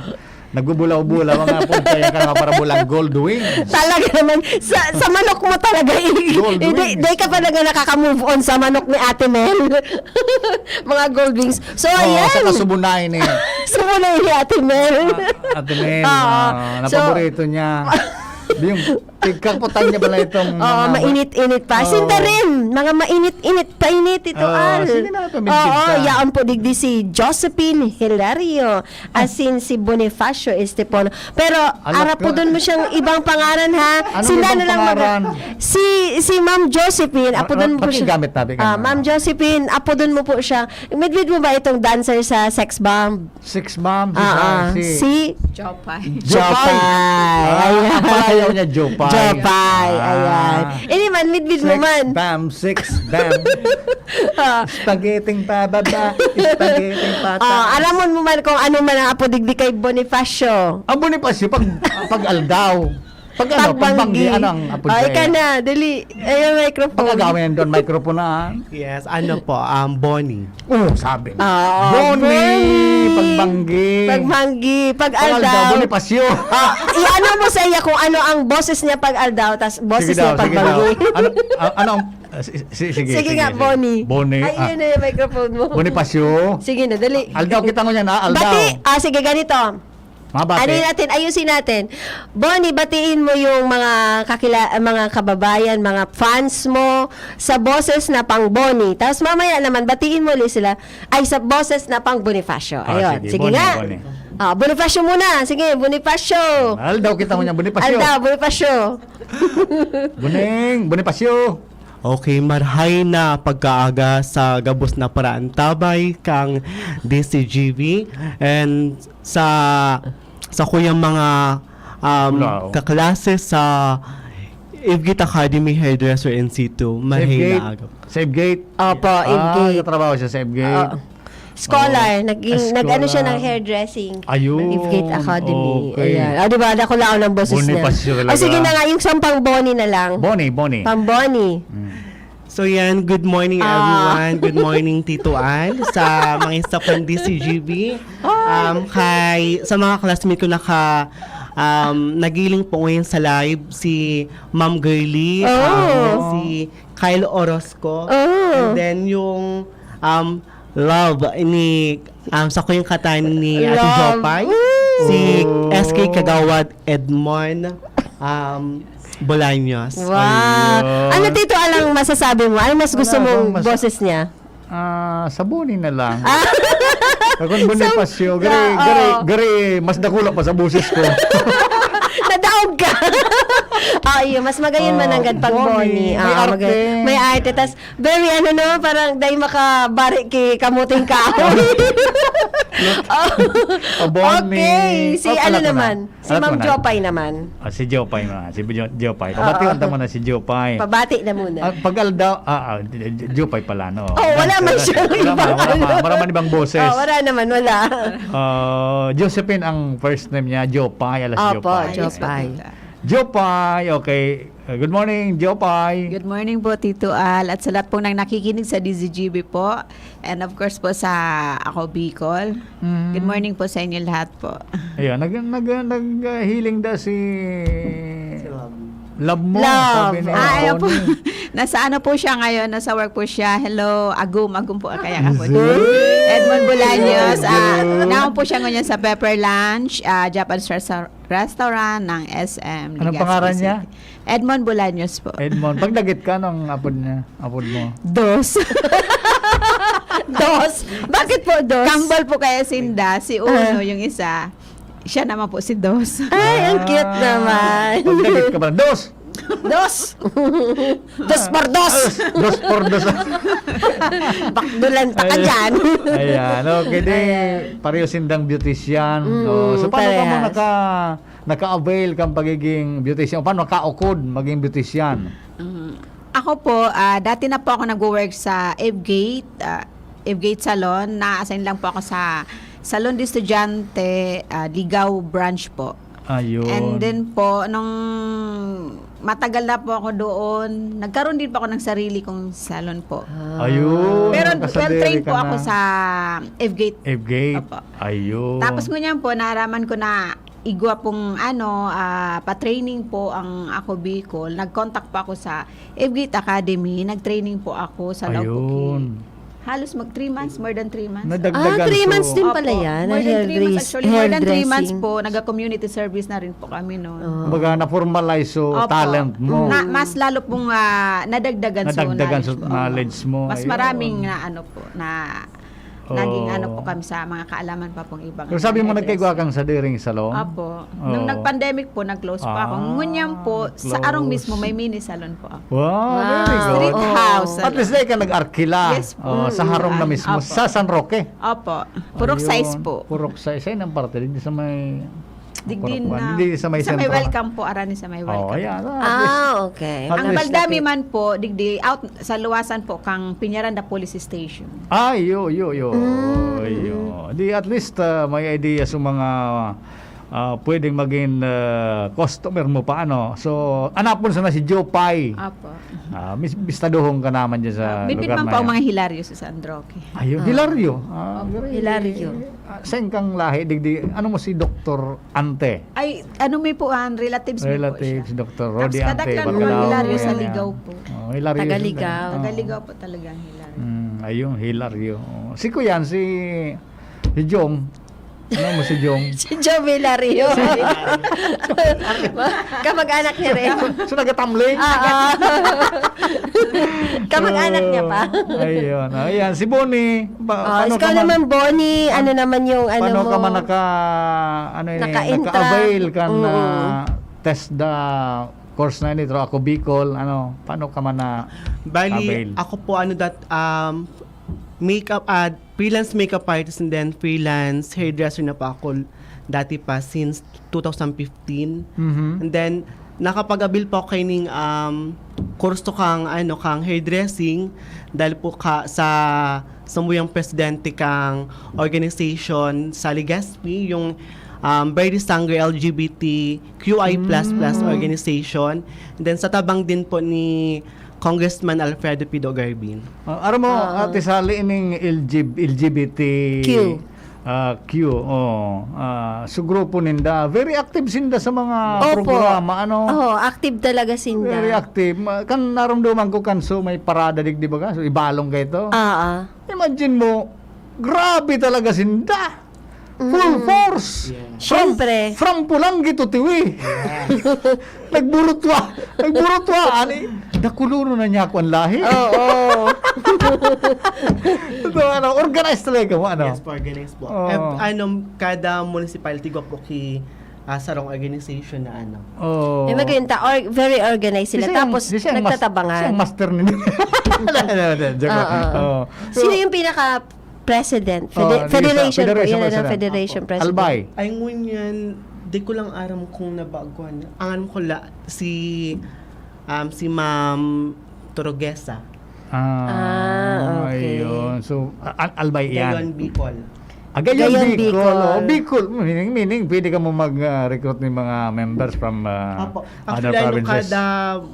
Nagbubulaw-bulaw ang apod kaya ka nga para bulang gold wings. Talaga naman. Sa, sa manok mo talaga, eh. Gold Hindi, wings. di ka pa naga nakaka-move on sa manok ni Ate Mel. Mga gold wings. So, Oo, ayan. sa kasubunay ni Subunay ni Ate Mel. Ah, Ate Mel, Oo. ah, So, napaborito niya. Yung Pigkapotan niya pala itong Oo, mga mainit-init pa. Oo. Sinda rin, mga mainit-init, painit ito, Oo, Al. Sige na, pamindit Oo, ka. Yaon po digdi si Josephine Hilario, asin si Bonifacio Estepono. Pero Anak ko. Arapudon mo siyang ibang pangaran, ha? Anong Sila ibang na lang mag- pangaran? Si, si Ma'am Josephine, Ah, apudon ah, mo po siya. Pakigamit natin Ah, kanya. Ma'am Josephine, apudon mo po siya. Midwid mo ba itong dancer sa Sex Bomb? Six Moms, Ah, ah. isa, si Si Jopay. Jopay. Jopay. Ah, Ayan. ang palayaw niya, Jopay. Jopay, Ah. ayan. Ini man, midbid mo Six man. Bam, six bam. Ah. Spaghetti pababa, spaghetti pataas. Ah, aramon mo man kung ano man ang apo digdi kay Bonifacio. Ang Bonifacio, pag, pag aldaw. Pag ano, pag banggi, Pagbanggi. ano ang apo Oh, dyan? ika na, dali. Ayan, microphone. Pag agawin doon, microphone na, ah. Yes, ano po, um, Bonnie. Oh, sabi. Ah, Bonnie, Bonnie. Pagbanggi. Pagbanggi, pag Pag aldaw, aldaw. Bonifacio. Ah, i-ano mo sa iya kung ano ang boses niya pag aldaw, tas boses Sige niya daw, pag sige daw. banggi. Ano, ah, ano ang, ah, si-, si-, sige, Sige sige, nga, sige. Bonnie. Bonnie, Ay, ah. yun na yung microphone mo. Bonifacio. Sige na, dali. Aldaw, kita mo yan, ah, aldaw. Bati. Ah, sige, ganito. Mabati. Ano natin? Ayusin natin. Bonnie, batiin mo yung mga kakila-, mga kababayan, mga fans mo sa boses na pang Bonnie. Tapos mamaya naman, batiin mo ulit sila, ay, sa boses na pang Bonifacio. Ah, Ayun. sige. Sige Bonnie, nga. Bonnie. Ah, Bonifacio muna. Sige, Bonifacio. Aldaw, kita mo niya, Bonifacio. Aldaw, Bonifacio. Boning, Bonifacio. Okay, marhay na pagkaaga sa gabos na paraantabay kang D C G V and sa, sa kuyang mga, um, Wow. kaklase sa Ivgit Academy Hairdresser in Situ. Marhay Safegate. na aga. Safegate. Opo, Ah, Ivgate. katrabaho siya sa Ivgate. Oo. Scholar, Oo. naging, Scholar. nag-ano siya ng hairdressing. Ayun. Ivgate Academy. Okay. Ayan. Ah, di ba? Dakulaon ang boses niya. Bonifacio talaga. Ah, sige na nga, yung isang pang Bonnie na lang. Bonnie, Bonnie. Pang Bonnie. Mm. So yan, good morning Ah. everyone. Good morning, Tito Al, sa mga isa pang D C G B. Um, kay, sa mga classmate ko naka, um, nagiling po ngayon sa live, si Ma'am Girly, Oh. um, si Kyle Orozco, Oh. and then yung, um, love ni, um, sa kuyang katan ni Ate Love. Jopay, Ooh. si S K Kagawad Edmond, um, Bolaños. Wow. Ayun. Ano, Tito Al, ang masasabi mo? Ano mas gusto Wala mong akong mas- boses niya? Ah, sa Bonnie na lang. Ah. Sa kung Bonifacio, Sa-, gari, oo. gari, gari, mas dakula pa sa boses ko. Nadaog ka. Ah, iyo, mas magayon man Oh, nanggad pag Bonnie. Bonnie. May Ah, arte. magay-, may arte. Tas, very, ano, no, parang dahil makabari ki kamuting kahoy. Oh. Oh, Bonnie. Okay, si Oh, ano alam ko na. naman? Si Alam ko Ma'am na. Jopay naman. Ah, si Jopay naman. Si Jo-, Jopay. Pabati Oo. ka naman na si Jopay. Pabati na muna. Ah, pag aldaw, ah, ah, J-, J-, Jopay pala, no? Oh, wala man siya Wala ibang man, wala ano. man. Wala man ibang boses. Oh, wala naman, wala. Ah, Josephine ang first name niya, Jopay, alas Opo, Jopay. Jopay. Jopay, okay. Uh, good morning, Jopay. Good morning po, Tito Al, at sa lahat pong nang nakikinig sa D Z G B po. And of course po sa Ako Bicol. Mm. Good morning po sa inyo lahat po. Ayan, nag-, nag-, nag-, ah, healing daw si Si Love. Love mo, Love. sabi ni Ah, ayan po. Tony. Nasa ano po siya ngayon? Nasa work po siya. Hello, Agum. Agum po kaya ako. Zee. Edmond Bolaños. Ah, Zee. naon po siya ngayon sa Pepper Lunch, ah, Japanese restaur-, restaurant ng S M Anong Legazpi pangalan niya? City. Edmond Bolaños po. Edmond. Pagdagit ka, anong apod niya? Apod mo? Dos. Dos? Bakit po dos? Kambal po kaya sinda. Si uno, Ah. yung isa. Siya naman po si dos. Ay, ang cute Ah. naman. Pagdagit ka ba? Dos! Dos! Dos por dos! Dos por dos. Bakdulan ta ka Ay. dyan. Ayan. Okay, di, Ayan. pareho sindang beautician. Mm, Oh, so, paano ka mo parehas. naka-, naka-avail kang pagiging beautician? O paano nakaukod maging beautician? Mm. Ako po, ah, dati na po ako nagwo-work sa Evgate, ah, Evgate Salon. Na-assign lang po ako sa Salon de Estudiante, ah, Ligao branch po. Ayun. And then po, nung matagal na po ako doon, nagkaroon din po ako ng sarili kong salon po. Ah. Ayun, Pero nagkasadiri well-trained ka po ako na. sa Evgate. Evgate. Opo. Ayun. Tapos ngunyan po, naaraman ko na igwa pong, ano, ah, pa-training po ang Ako Bicol. Nag-contact po ako sa Evgate Academy. Nag-training po ako sa Laog Bukid. Ayun. Halos mag three months, more than three months. Nadagdagan Ah, three so- months din pala Opo. yan. More na than hair three months. dressing. Actually, more than three months Hairdressing. po, nag-community service na rin po kami noon. Oh. Kumbaga, na-formalize so Opo. talent mo. Na, mas lalo pong ah, nadagdagan, Nadagdagan so so knowledge mo. Mas Ayun. Maraming na ano po, na Oo. naging ano po kami sa mga kaalaman pa pong ibang Pero sabi mo, hairdressing. Nagkaigwa kang sadiring salon? Opo. Nung Oo. nag-pandemic po, nag-close po ako. Ah, Ngunyan po, sa arong close. mismo may mini salon po ako. Wow, very Wow. good. Street house. At least, dahil ka nag-arkila. Yes po. Oh, sa harong na mismo, Opo. sa San Roque. Opo. Purok Ayun. Size po. Purok Size. Ay, nang parte, di sa may... Digdi Purok na. One. Di sa may sa may sentro. Welcome po, arani sa may Welcome. Oh, ayan. Ah, okay. At Ang least- Baldami man po, digdi out sa luwasan po kang Piñaranda Police Station. Ah, yo, yo, yo. Mm. Yo. Di at least ah, may idea sa mga ah, pwedeng maging ah, customer mo pa, ano. So, anapon sana si Joe Pai. Apo. Ah, mis- bistaduhon ka naman dyan sa Bibit lugar man na po ang yan. Mga Hilario sa San Roque. Ayun, Hilario. Ah, Opo, very- Hilario. Ah, saan kang lahi? Digdi, ano mo si Doktor Ante? Ay, ano may po, ah, relatives may po Relative, siya. si Doktor Rodi Tapos Ante. kadaklan po Barcalao, ang Hilario sa yan. Ligao po. Oh, Hilario. Taga Ligao. Oh. Taga Ligao po talaga ang Hilario. Mm, ayun, Hilario. Oh. Si Kuyan, si... Si Jong. Ano mo si Jong? Si Joe Hilario. Kamag-anak niya rin. So, nagka-tumbling? Ah, ah. Kamag-anak niya pa. Oh, ayun. Ayan, si Bonnie. Ba, Oh, ikaw naman, Bonnie, ano naman yung ano paano mo? Ka man naka, ano yun, Naka-intra. Naka-avail ka na Mm. TESDA course na ini, pero ako Bicol, ano, paano ka man na Bali, avail? Ako po, ano, that, um, makeup, ah, freelance makeup artist and then freelance hairdresser na po ako dati pa since two thousand fifteen. Mhm. And then, nakapag-avail po ako kaining, um, kurso kang, ano, kang hairdressing dahil po ka, sa samuyang presidente kang organization sa Legazpi, yung um, Verde Sangre L G B T Q I plus plus Mm. organization. And then sa tabang din po ni Congressman Alfredo Pido Garbin. Ah, aram mo, Ah. Ate Sally, ining L G, L G B T Q. Ah, Q, oh. Ah, so grupo ninda, very active sinda sa mga Opo. programa, ano? Oh, active talaga sinda. Very active. Ma- Kan naramdaman ko kan so may parada digdi baga, so ibalong kayo to. Ah, ah. Imagine mo, grabe talaga sinda. Full force. Yeah. Siyempre. From, from Pulang gito tiwi. Nagburutwa. Nagburutwa. Ani, nakulono na niya ako ang lahi. Oo. Ito, ano, organized talaga mo, ano? Yes po, organized po. Oo. Ev- ano, kada municipality, gwa po ki ah, sarong organization na ano. Oh. Eh, maganda. Or, very organized sila. Siya ang- Tapos, siya ang mas- nagtatabangan. Siya ang master nila. Wala, wala, wala, joke lang. Oo. Oo. Sino yung pinaka-president? Oh, Fede- di federation sa- po. Yun federation na ng president. federation president. Albay. Ay, ngunyan, di ko lang aram kung nabaguhan. Ang alam ko la, si, um, si Ma'am Torogesa. Ah, Ah, okay. Ayun. So, a- a- Albay Gayon, yan. Bicol. Ah, Gayon, Gayon, Bicol. Bicol. Oh, Bicol. Meaning, meaning pwede ka mo mag-recruit ng mga members from uh, Apo. other Actually, ano, provinces. Kada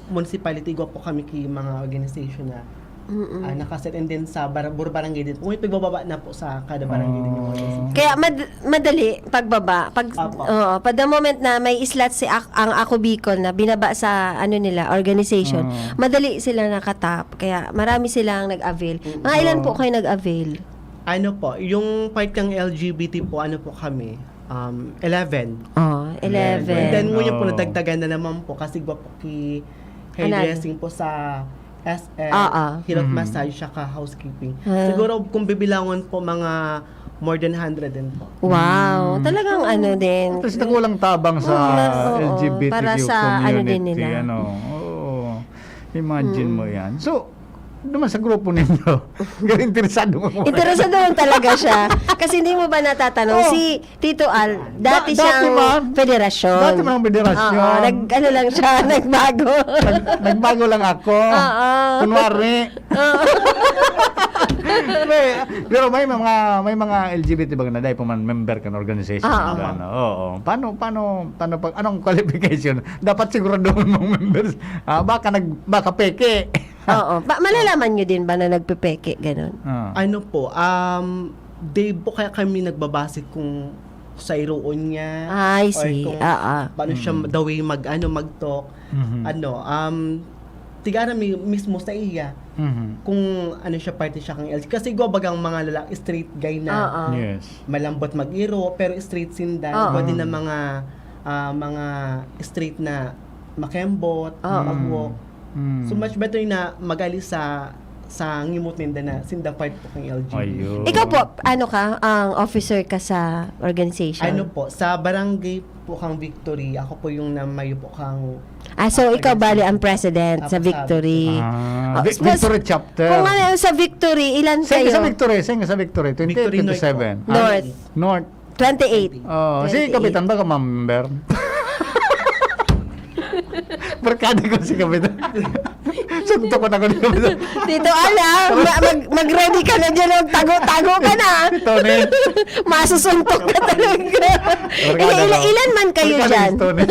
municipality, gwa po kami ki mga organization na ah, nakaset, and then sa bar- bur- barangay din. Kung may pagbababa na po sa kada barangay din yung mga organization. Kaya mad- madali pagbaba. Pag, Apo. Oo, pag the moment na may slot si ak- ang Ako Bicol na binaba sa ano nila, organization, Oo. madali sila nakatap. Kaya marami silang nag-avail. Mga ilan po kayo nag-avail? Ano po, yung part ng L G B T po, ano po kami, um, eleven. Oh, eleven. And then, ngunyan po, Oh. nadagdagan na naman po kasi gwa po ki hairdressing po sa S M, Ah, ah. hilot Mm. massage siya ka housekeeping. Ah. Siguro kung bibilangon po, mga more than hundred din po. Wow, talagang ano din. Tapos nakulang tabang sa Oo, oo, L G B T Q para sa community. Ano din nila. Ano, oo. Imagine mo yan. So, naman sa grupo ninyo, interesado mo. Interesado lang talaga siya. Kasi hindi mo ba natatanong, Oh. si Tito Al, dati Da- dati siyang man. federasyon. Dati man ang federasyon. Oo, nag, ano lang siya, nagbago. Nag- nagbago lang ako. Oo. Kunwari. May- pero may mga may mga L G B T ba na dahil pa man member ka ng organization? Ah, Ano, oo. Paano paano paano pag anong qualification? Dapat siguraduhin mong members. Ah, baka nag baka peke. Oo. Ba, malalaman nyo din ba na nagpepeke? Ganon. Ah. Ano po, um, di po kaya kami nagbabase kung sa iroon niya. I or see. kung Ah, ah. Paano siya, the way mag, ano, mag-talk. Mhm. Ano, um, tigara mi, mismo sa iya. Mhm. Kung ano siya, parte siya kang L G. Kasi igwa bagang mga lalaki, straight guy na Oo. Yes. malambot mag-iro, pero straight sinda. Oo. Igwa din na mga, ah, mga straight na makembot, Oo. magwok. Mm. So much better na mag-alis sa sa ngimot ninda na sinda part po kang L G B T. Ayun. Ikaw po, ano ka, ang officer ka sa organization? Ano po, sa barangay po kang Victory, ako po yung namayo po kang Ah, so ikaw bali ang president Apo, sa sa Victory. Ah, Oh, Vic- suppose, Victory chapter. Kung ano sa Victory, ilan Saan ka kayo? sa Victory? Saan ka sa Victory? Victory North twenty-eight, twenty-seven. po. Ah, North. North. twenty-eight. Oh, si Twenty-eight. Kapitan ba ka member? Barkada ko si Kapitan. Suntok ko na ko ni Kapitan. Dito, ala, ma- mag- mag-ready ka na dyan, oh. Tago-tago ka na. Si Tony. Masusuntok ka talaga. Barkada Ila- ila- ko. ilan man kayo Barkada dyan? si Tony.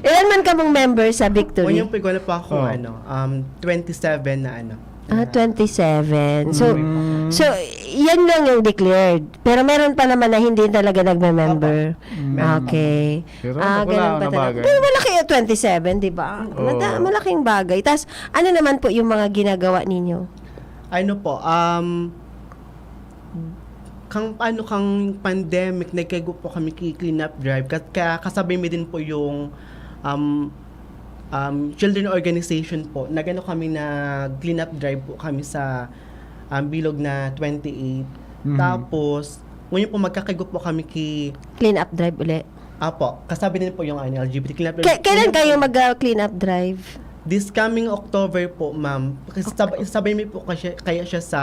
Ilan man kamong member sa Victory? Ngayon po, wala pa akong Oh. ano, um, twenty-seven na ano. Ah, twenty-seven. So, Mm. so yan lang yung declared. Pero meron pa naman na hindi talaga nagme-member. Meron pa. Okay. Pero Ah, wala ganun pa na talaga. Bagay. Pero malaki yung twenty-seven, di ba? Oo. Mata- malaking bagay. Tas, ano naman po yung mga ginagawa ninyo? Ano po, um, kang ano kang pandemic, nagkaigwa po kami ki clean up drive. Kat- Kaya kasabay mi din po yung um, um, children organization po. Nagano kami na clean up drive po kami sa um, bilog na twenty-eight. Mhm. Tapos, ngayon po magkakaigwa po kami ki Clean up drive uli. Apo, kasabay din po yung ano, L G B T clean up drive. K- kailan kayo mag-clean up drive? This coming October po, ma'am. Kasi sab- sabay mi po kasi, kaya siya sa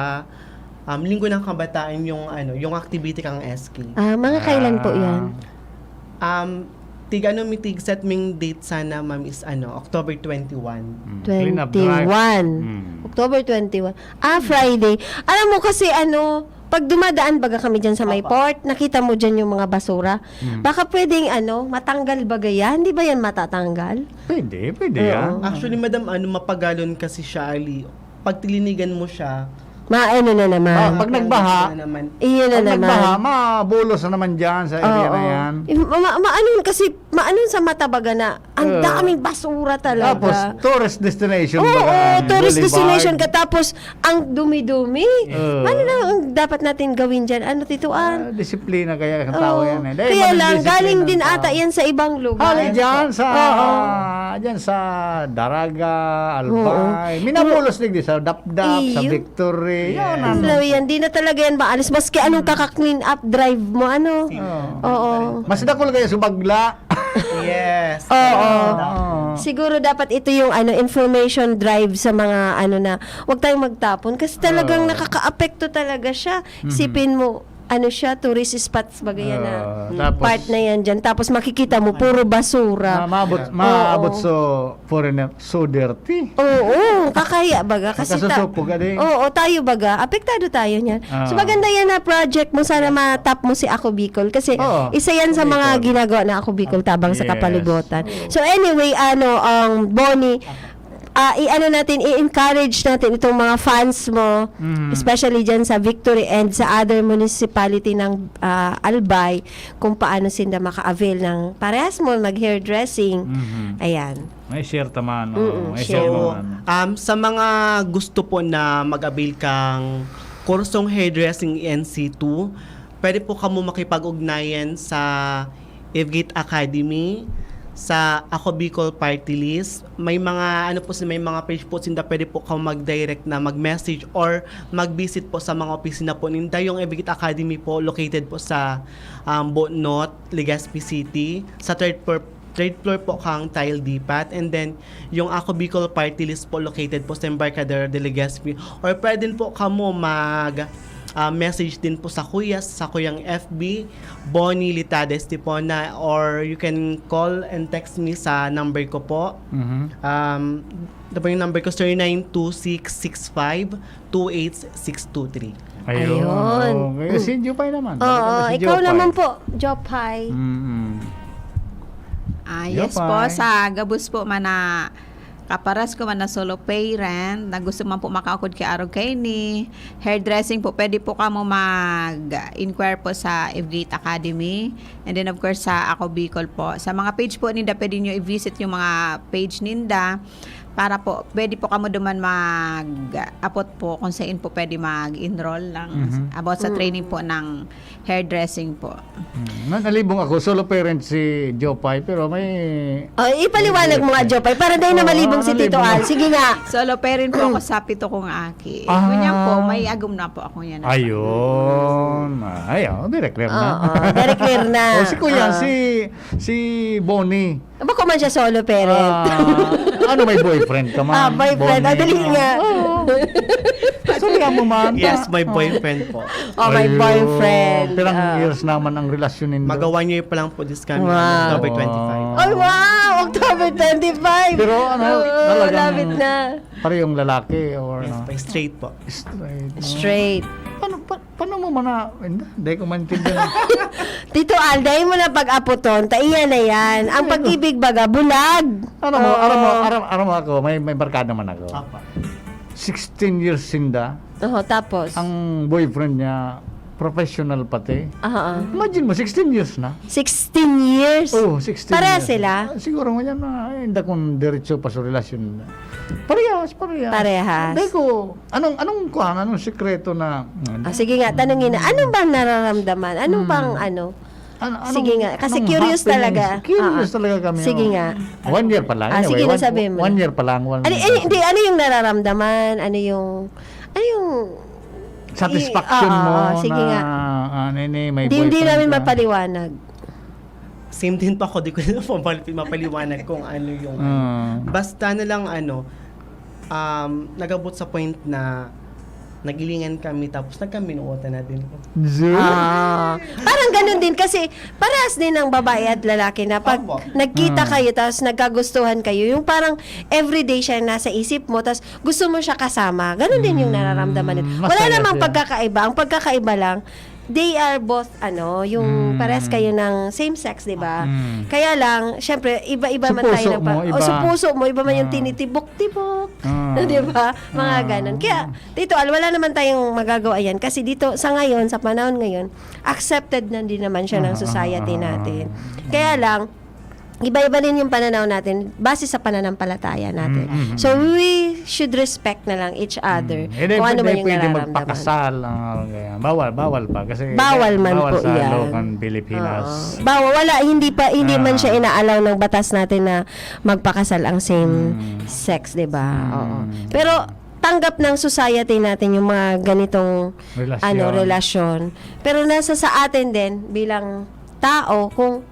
um, Linggo ng Kabataan yung ano, yung activity kang S K. Ah, mga kailan po Ah. yan? Um, tig ano mi tig set ming date sana, ma'am, is ano, October twenty-one. Mm, clean up drive. twenty-one. Mm. October twenty-one. Ah, Friday. Alam mo kasi ano, pag dumadaan baga kami dyan sa may Apa. port, nakita mo dyan yung mga basura. Mm. Baka pwedeng ano, matanggal baga yan? Di ba yan matatanggal? Pwede, pwede Oo. yan. Actually, madam, ano, mapagalon kasi siya, Ali. Pag tilinigan mo siya, Maano na naman. Ah, pag nagbaha, na naman. Iyon na pag naman. nagbaha, mabulos na naman dyan sa area Oo. na yan. Eh, ma- ma- maano yun kasi, maano yun sa mata baga na, ang Oo. daming basura talaga. Tapos, tourist destination Oo, baga, tourist boulevard. Destination ka, tapos ang dumi-dumi. Oo. Ano na ang dapat natin gawin dyan? Ano, Tito An? Ah, disiplina kaya ang tao Oo. yan eh. Dahil Kaya man lang, disiplina galing ang din tao. ata yan sa ibang lugar. Hali dyan sa, Oo. dyan sa Daraga, Albay. Minabulos din sa Dapdap, sa Iyo. Victory. Yan, Yes. ano. Alam mo yan, di na talaga yan maalis. Maski anong kaka-clean up drive mo, ano. Oo. Oo. Mas dakol kayo sa bagla. Yes. Oo. Oo. Siguro dapat ito yung ano, information drive sa mga ano na, wag tayong magtapon kasi talagang Oo. Nakakaapekto talaga siya. Mhm. Sipin mo, ano siya, tourist spots baga yan na Oo, tapos part na yan dyan. Tapos makikita mo, puro basura. Ma- maabot, maabot Oo. sa foreigner, so dirty. Oo, kakaya baga. Kasi ta- Nakasusupog ka din. Oo, tayo baga. Apektado tayo niyan. Ah. So maganda yan na project mo. Sana matap mo si Ako Bicol. Kasi Oo. isa yan sa Ako mga Bicol. ginagawa na Ako Bicol tabang sa Yes. kapalibutan. So anyway, ano, ang Bonnie, ah, i-ano natin, i-encourage natin itong mga fans mo, Mhm. especially dyan sa Victory and sa other municipality ng ah, Albay, kung paano sinda maka-avail ng parehas mo, mag-hairdressing. Mhm. Ayan. May share taman, no? Mm-mm, May share. share So, naman. um, sa mga gusto po na mag-avail kang kursong hairdressing E N C two, pwede po kamo makipag-ugnayan sa Evgate Academy, sa Ako Bicol Party List. May mga, ano po, may mga page po sinda, pwede po kamo mag-direct na mag-message or mag-visit po sa mga opisina po ninda. Yung Evgate Academy po, located po sa um, Bonot, Legazpi City, sa third floor, third floor po kang Tile Depot. And then, yung Ako Bicol Party List po, located po sa Embarcadero de Legazpi. Or pwede din po kamo mag ah, message din po sa kuya, sa kuyang F B, Bonnie Litada Estipona, or you can call and text me sa number ko po. Mhm. Um, ito po yung number ko, zero nine two six six five two eight six two three. Ayun. Ayun. Okay. Si Jopay naman. Oo, Ano si ikaw Jopay? Naman po, Jopay. Mm-mm. Ah, yes Jopay. Po, sa gabos po man na kaparas ko man na solo parent, na gusto man po makaukod ki arog kaini, hairdressing po, pwede po kamo mag-inquire po sa Evgate Academy. And then, of course, sa Ako Bicol po. Sa mga page po ninda, pwede nyo i-visit yung mga page ninda. Para po, pwede po kamo duman mag-apot po kung saan po pwede mag-enroll ng Mhm. about sa Mm. training po ng hairdressing po. Hmm. Nalibong ako, solo parent si Jopay, pero may Oh, ipaliwanag mo nga, Jopay, para dahil na Oo, malibong si Tito nalibong Al. ako. Sige nga. Solo parent po ako sa pito kong aki. Ah. Ngunyan po, may agom na po ako yan. Ayun. Ay, oh, very clear na. Oo, very clear na. Oh, si Kuya, Ah. si, si Bonnie. Bako man siya solo parent. Ah, ano, may boyfriend ka man, Ah, boyfriend. Ah, Bonnie? Dali nga. Oo. Istorya mo man. Yes, may boyfriend po. Oh, may Ayun. boyfriend. Pirang Ah. years naman ang relasyon ninyo? Maga one year pa lang po this coming Wow. October twenty-five. Ay, wow! October twenty-five! Pero ano, Oo, talagang malapit na. parehong lalaki or Yes ano? po, straight po. Straight, no? Straight. Paano, pa-, paano mo mana-, hindi, hindi ko maintindihan. Tito Al, dahil mo na pag-aputon, ta iyan na yan. Ang Ay, pag-ibig baga, bulag. Alam mo, alam mo, Oo. alam, alam mo ako, may, may barkada man ako. Apa. Sixteen years sinda. Oho, tapos? Ang boyfriend niya, professional pati. Ah, ah. Imagine mo, sixteen years na. Sixteen years? Oo, sixteen Pareha years. sila? Ah, siguro ngayon na, ay, hindi akong diretso pa sa relasyon. Parehas, parehas. Parehas. Hindi ko, anong, anong kuwan, anong sikreto na, Ah, sige nga, tanungin na, ano bang nararamdaman? Anong Hmm. bang ano? Ano, Sige anong, nga, kasi anong curious happenings? talaga. Curious Ah, ah. talaga kami, Sige oh. nga. One year pa lang. Ah, Anyway, sige na, one, sabihin mo one na. year pa lang, one Ano, year eh, pa lang. hindi, ano yung nararamdaman? Ano yung, ano yung Satisfaction i-, ah, mo ah, sige na, nga. ah, ano, ini, may Hindi, hindi boyfriend namin ka. mapaliwanag. Same din po ako, di ko na po mapal-, mapaliwanag kung ano yung ano. Ah. Basta na lang ano, um, nag-abot sa point na nagilingan kami, tapos nagkaminuotan na din po. Zoom? Ah, parang ganun din kasi parehas din ng babae at lalaki na pag Opo. nagkita Mm. kayo tapos nagkagustuhan kayo, yung parang everyday siya nasa isip mo, tapos gusto mo siya kasama. Ganun din yung Mm, nararamdaman nila. Wala masaya namang siya. pagkakaiba. Ang pagkakaiba lang, they are both, ano, yung Mm. parehas kayo ng same sex, di ba? Mm. Kaya lang, syempre, iba-iba Sa man tayo puso ng pa-, mo, o, sa iba. puso mo, iba man yung Ah. tinitibok-tibok. Ah. Di ba? Mga Ah. ganun. Kaya, Tito Al, wala naman tayong magagawa yan. Kasi dito, sa ngayon, sa panahon ngayon, accepted na din naman siya ng Ah, society ah, ah, natin. ah. Kaya lang, iba-iba din yung pananaw natin base sa pananampalataya natin. Mm, mm, So, mm. we should respect na lang each other Mm. Eh, di, kung ano di man yung pwede nararamdaman. magpakasal, ah, ganyan. Bawal, bawal pa. Kasi Bawal man bawal po sa yan. loob ng Pilipinas. Oo. Bawal, wala, hindi pa, hindi man Ah. siya ina-allow ng batas natin na magpakasal ang same Mm. sex, di ba? Mm. Oo. Pero tanggap ng society natin yung mga ganitong, Relasyon. ano, relasyon. Pero nasa sa atin din bilang tao kung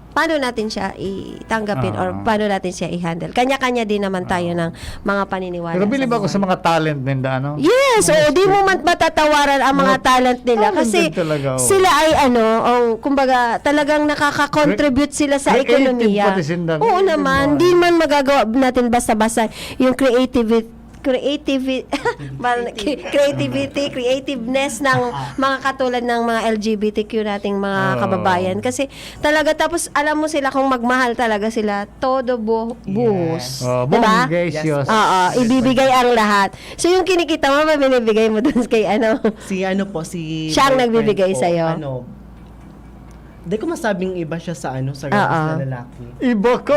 paano natin siya itanggapin or Ah. paano natin siya i-handle. Kanya-kanya din naman tayo Ah. ng mga paniniwala Pero bilib sa ako mga sa mga talent ninda, ano? Yes, oo, di mo man matatawaran ang mga Mga talent nila kasi talented talaga, oo. sila ay ano, oh, kumbaga, talagang nakaka-contribute sila sa Creative ekonomiya. pati sinda. Oo Creative naman, man. di man magagawa natin basta-basta yung creativity, creativity, Parang ki-, creativity, creativeness ng mga katulad ng mga L G B T Q nating mga Oo. kababayan. Kasi talaga, tapos alam mo sila kung magmahal talaga sila, todo bu-, Yes. buhos. Oh, Diba? bongga, Yes, yes. po. Oo, Yes, ibibigay po. ang lahat. So, yung kinikita mo, binibigay mo dun kay ano? Si ano po, si Siya ang boyfriend nagbibigay po, sa'yo? ano, Di ko masabing iba siya sa ano, sa Oo. rehas na lalaki. Iba ka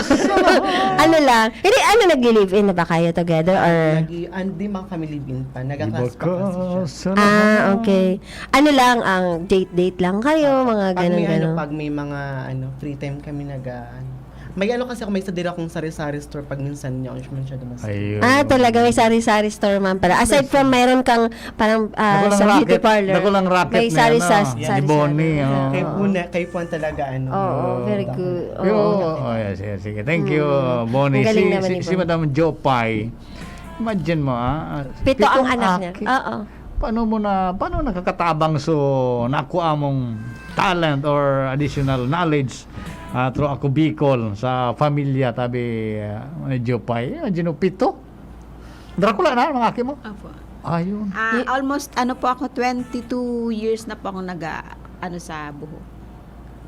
sa lahat. Ano lang? Hindi, ano, nagli-live-in na ba kayo together or? Nag-i-, ah, di man kami live-in pa. Iba Nagka-class pa ka kasi siya. sa Ah, lahat. okay. Ano lang, ang date-date lang kayo, Opo. mga Pag may ganun-ganun? ano, pag may mga ano, free time kami nag-, ah, ano. May ano kasi ako, may sadiri akong sari-sari store pag minsan niya, siya man siya dumating. Ayun. Ah, talaga, may sari-sari store man pala. Aside Yes, from sir. meron kang parang, ah, Nakulang sa beauty racket, parlor, nakulang racket may na yan, sari-sari, ah. Yes, sari-sari. Bonnie, oh. Oo. Kayo po na, kayo po ang talaga, ano, Oo, very good. Pero, Oo. oh, yeah, sige, sige. Thank you, Mm. Bonnie. Ang galing Si, naman si, ni si Bonnie. Madam Jopay, imagine mo, ah, ah, Pito ang pitong anak niya. aki. Oo. Paano mo na, paano nakakatabang so nakuha mong talent or additional knowledge, ah, through Ako Bicol sa pamilya, tabi, ah, ni Jopay? Imagine mo, pito? Dracula na, mga aki mo? Opo. Ayun. Ah, Y- almost, ano po ako, twenty-two years na po akong nag-, ah, ano, sa buho.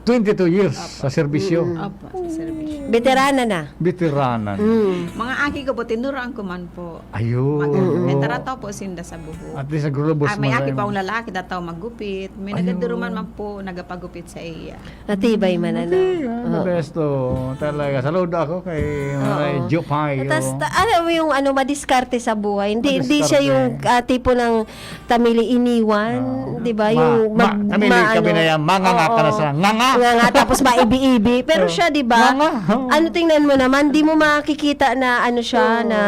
twenty-two years sa serbisyo. Mm-mm. Opo, sa serbisyo. Veterana na. Veterana na. Mm. Mga aki ko po, tinuruan ko man po. Ayun. Mag-, may tarataw po sinda sa buhok. At least naglulubos. Ah, may aki pa akong lalaki, dataw maggupit. May nagaduruman man po, nagapagupit sa iya. Natibay man, ano? Hindi, ano, Oo. best, oh. Talaga, saludo ako kay Manay Oo. Jopay, Tas, oh. ta-, alam mo yung, ano, madiskarte sa buhay. Hindi, hindi siya Madiskarte. yung, ah, tipo ng tamili iniwan, Ah. di ba? Ma-, Yung ma-, mag-, tamili, maano. kabinaya, manganga ka na Oo. sa nganga. Nganga, tapos maibi-ibi. Pero Oh. siya, di ba? Nganga. Oh. Ano, tingnan mo naman, di mo makikita na, ano siya, Oo. na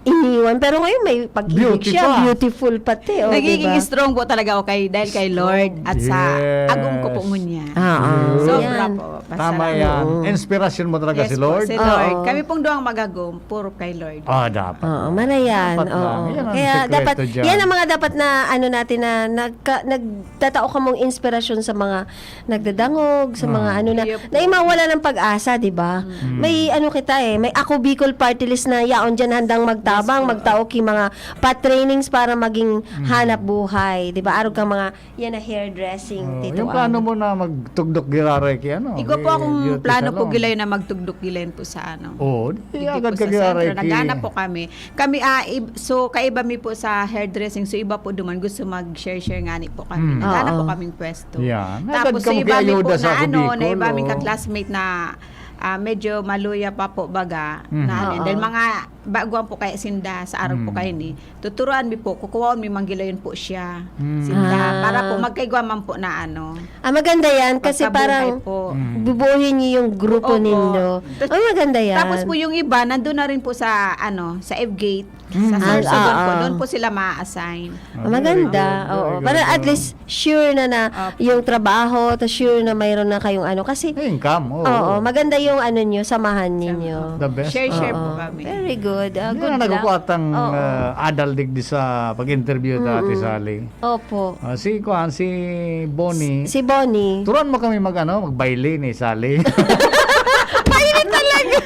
iniwan. Pero ngayon, may pag-ibig Beauty siya, pa. beautiful pati, oh, Nagiging di ba? strong po talaga ako kay, dahil kay Lord at sa Yes. agom ko po ngunyan. Ah, ah. Sobra Yan. po. Tama Pasalamat. yan. Oo. Inspirasyon mo talaga Yes si po, Lord. si Lord. Oo. Kami pong duwang mag-agom, puro kay Lord. Ah, dapat Oo, lang. manayan. Dapat lang. Oo. Yan ang Kaya sikreto dapat, dyan. yan ang mga dapat na, ano natin, na nagka-, nagtatao kamong inspirasyon sa mga nagdadangog, sa mga Mm. ano na, Yep. na yung mawala ng pag-asa, di ba? Mm. May ano kita eh, may Ako Bicol Party List na yaon dyan handang magtabang, Yes po. magtao ki mga pa-trainings para maging Mm. hanap buhay, di ba? Arog kang mga, yan na hairdressing, Oh, Tito yung plano Ang. mo na magtugdok giraray ki ano, Igwa ki po akong beauty plano po salon. gilay na magtugdok gilay po sa ano. Oo, di Hindi agad po ka sa giraray sentro. ki Naghanap po kami. Kami, ah, ib-, so, kaiba mi po sa hairdressing. So, iba po duman. Gusto mag-share-share ngani po kami. Mm. Naghanap po Oo. kaming pwesto. Yan. Tapos, Agad so, kamo iba mi po kiayuda sa na ano, Ako na iba mi Bicol, oh. ka-classmate na, ah, medyo maluya pa po baga, Mm. na ano. Oo. Dahil mga baguhan po kaya sinda sa araw po Mm. kayo ni. Tuturuan mi po, kukuhaon mi manggilayon po siya. Mm. Sinda. Ah. Para po magkaigwa man po na ano. Ah, maganda yan kasi Pagkabuhay parang po. Mm. bubuuhin niyo yung grupo Opo. ninyo. Tas-, Oh, maganda yan. tapos po yung iba, nandun na rin po sa, ano, sa F-Gate, Mm. sa Ah, Sorsogon po, oo. doon po sila ma-assign. Ah, Maganda, very good, oo. very Para good, at oo. least sure na, na Opo. yung trabaho, tas sure na mayroon na kayong ano. Kasi, May income, oo. oo, maganda yung ano nyo, samahan ninyo. The best. Share-share po Oo. kami. Very good. Ah, Hindi good na luck. nagkukuha tang, Oo. ah, adal digdi sa pag-interview ta, Ate Mm-mm. Sally. Opo. Ah, si kuan, si Bonnie. Si Bonnie. Turuan mo kami mag, ano, magbayle ni Sally. Mainit talaga.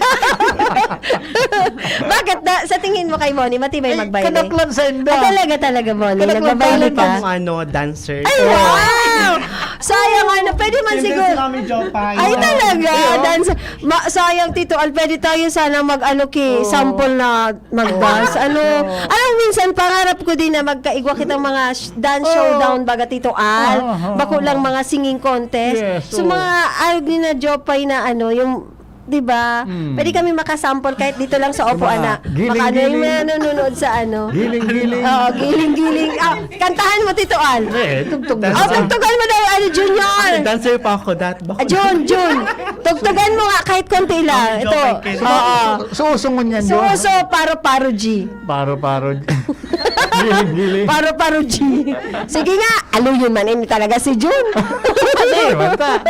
Bakit na, sa tingin mo kay Bonnie, matibay Ay, magbayle? kadaklan sa inda. Ah, talaga, talaga, Bonnie. Kadaklan Nagbabayle talent ka? ang ano, dancer. Ay, wow! Sayang, ano, pwede man Siyempre, siguro. si Mami Jopay. Ay, talaga, Oo. dancer. Ma-, sayang, Tito Al, pwede tayo sana mag, ano, ki, Oo. sample na Mag-dance? Ano? Oo. Alam, minsan pangarap ko din na magkaigwa kitang mga sh-, dance Oo. showdown, baga, Tito Al. Oo, oo, Bako lang oo. mga singing contest. Yes, So, oo. mga, arog ni na Jopay na ano, yung, di ba? Mm. Pwede kami makasample kahit dito lang sa Yung Opo, mga ana. Makaano yung giling-giling. mga nanonood sa ano? Giling-giling. Oo, giling-giling. Ah, kantahan mo, Tito Al. Eh, tugtog mo Oh, sa tugtugan mo daw, ano, Junior. Dancer pa ako, dat-, bako Ah, Jun, Jun. Tugtugan mo nga kahit konti lang. Ito. Jopay, kid. Oo. So, so, uso ngunyan, So, Jun? so, paro-paro G. Paro-paro. Giling-giling. Paro-paro G. Sige nga, aluyon man, ini talaga si Jun. Hindi, basta.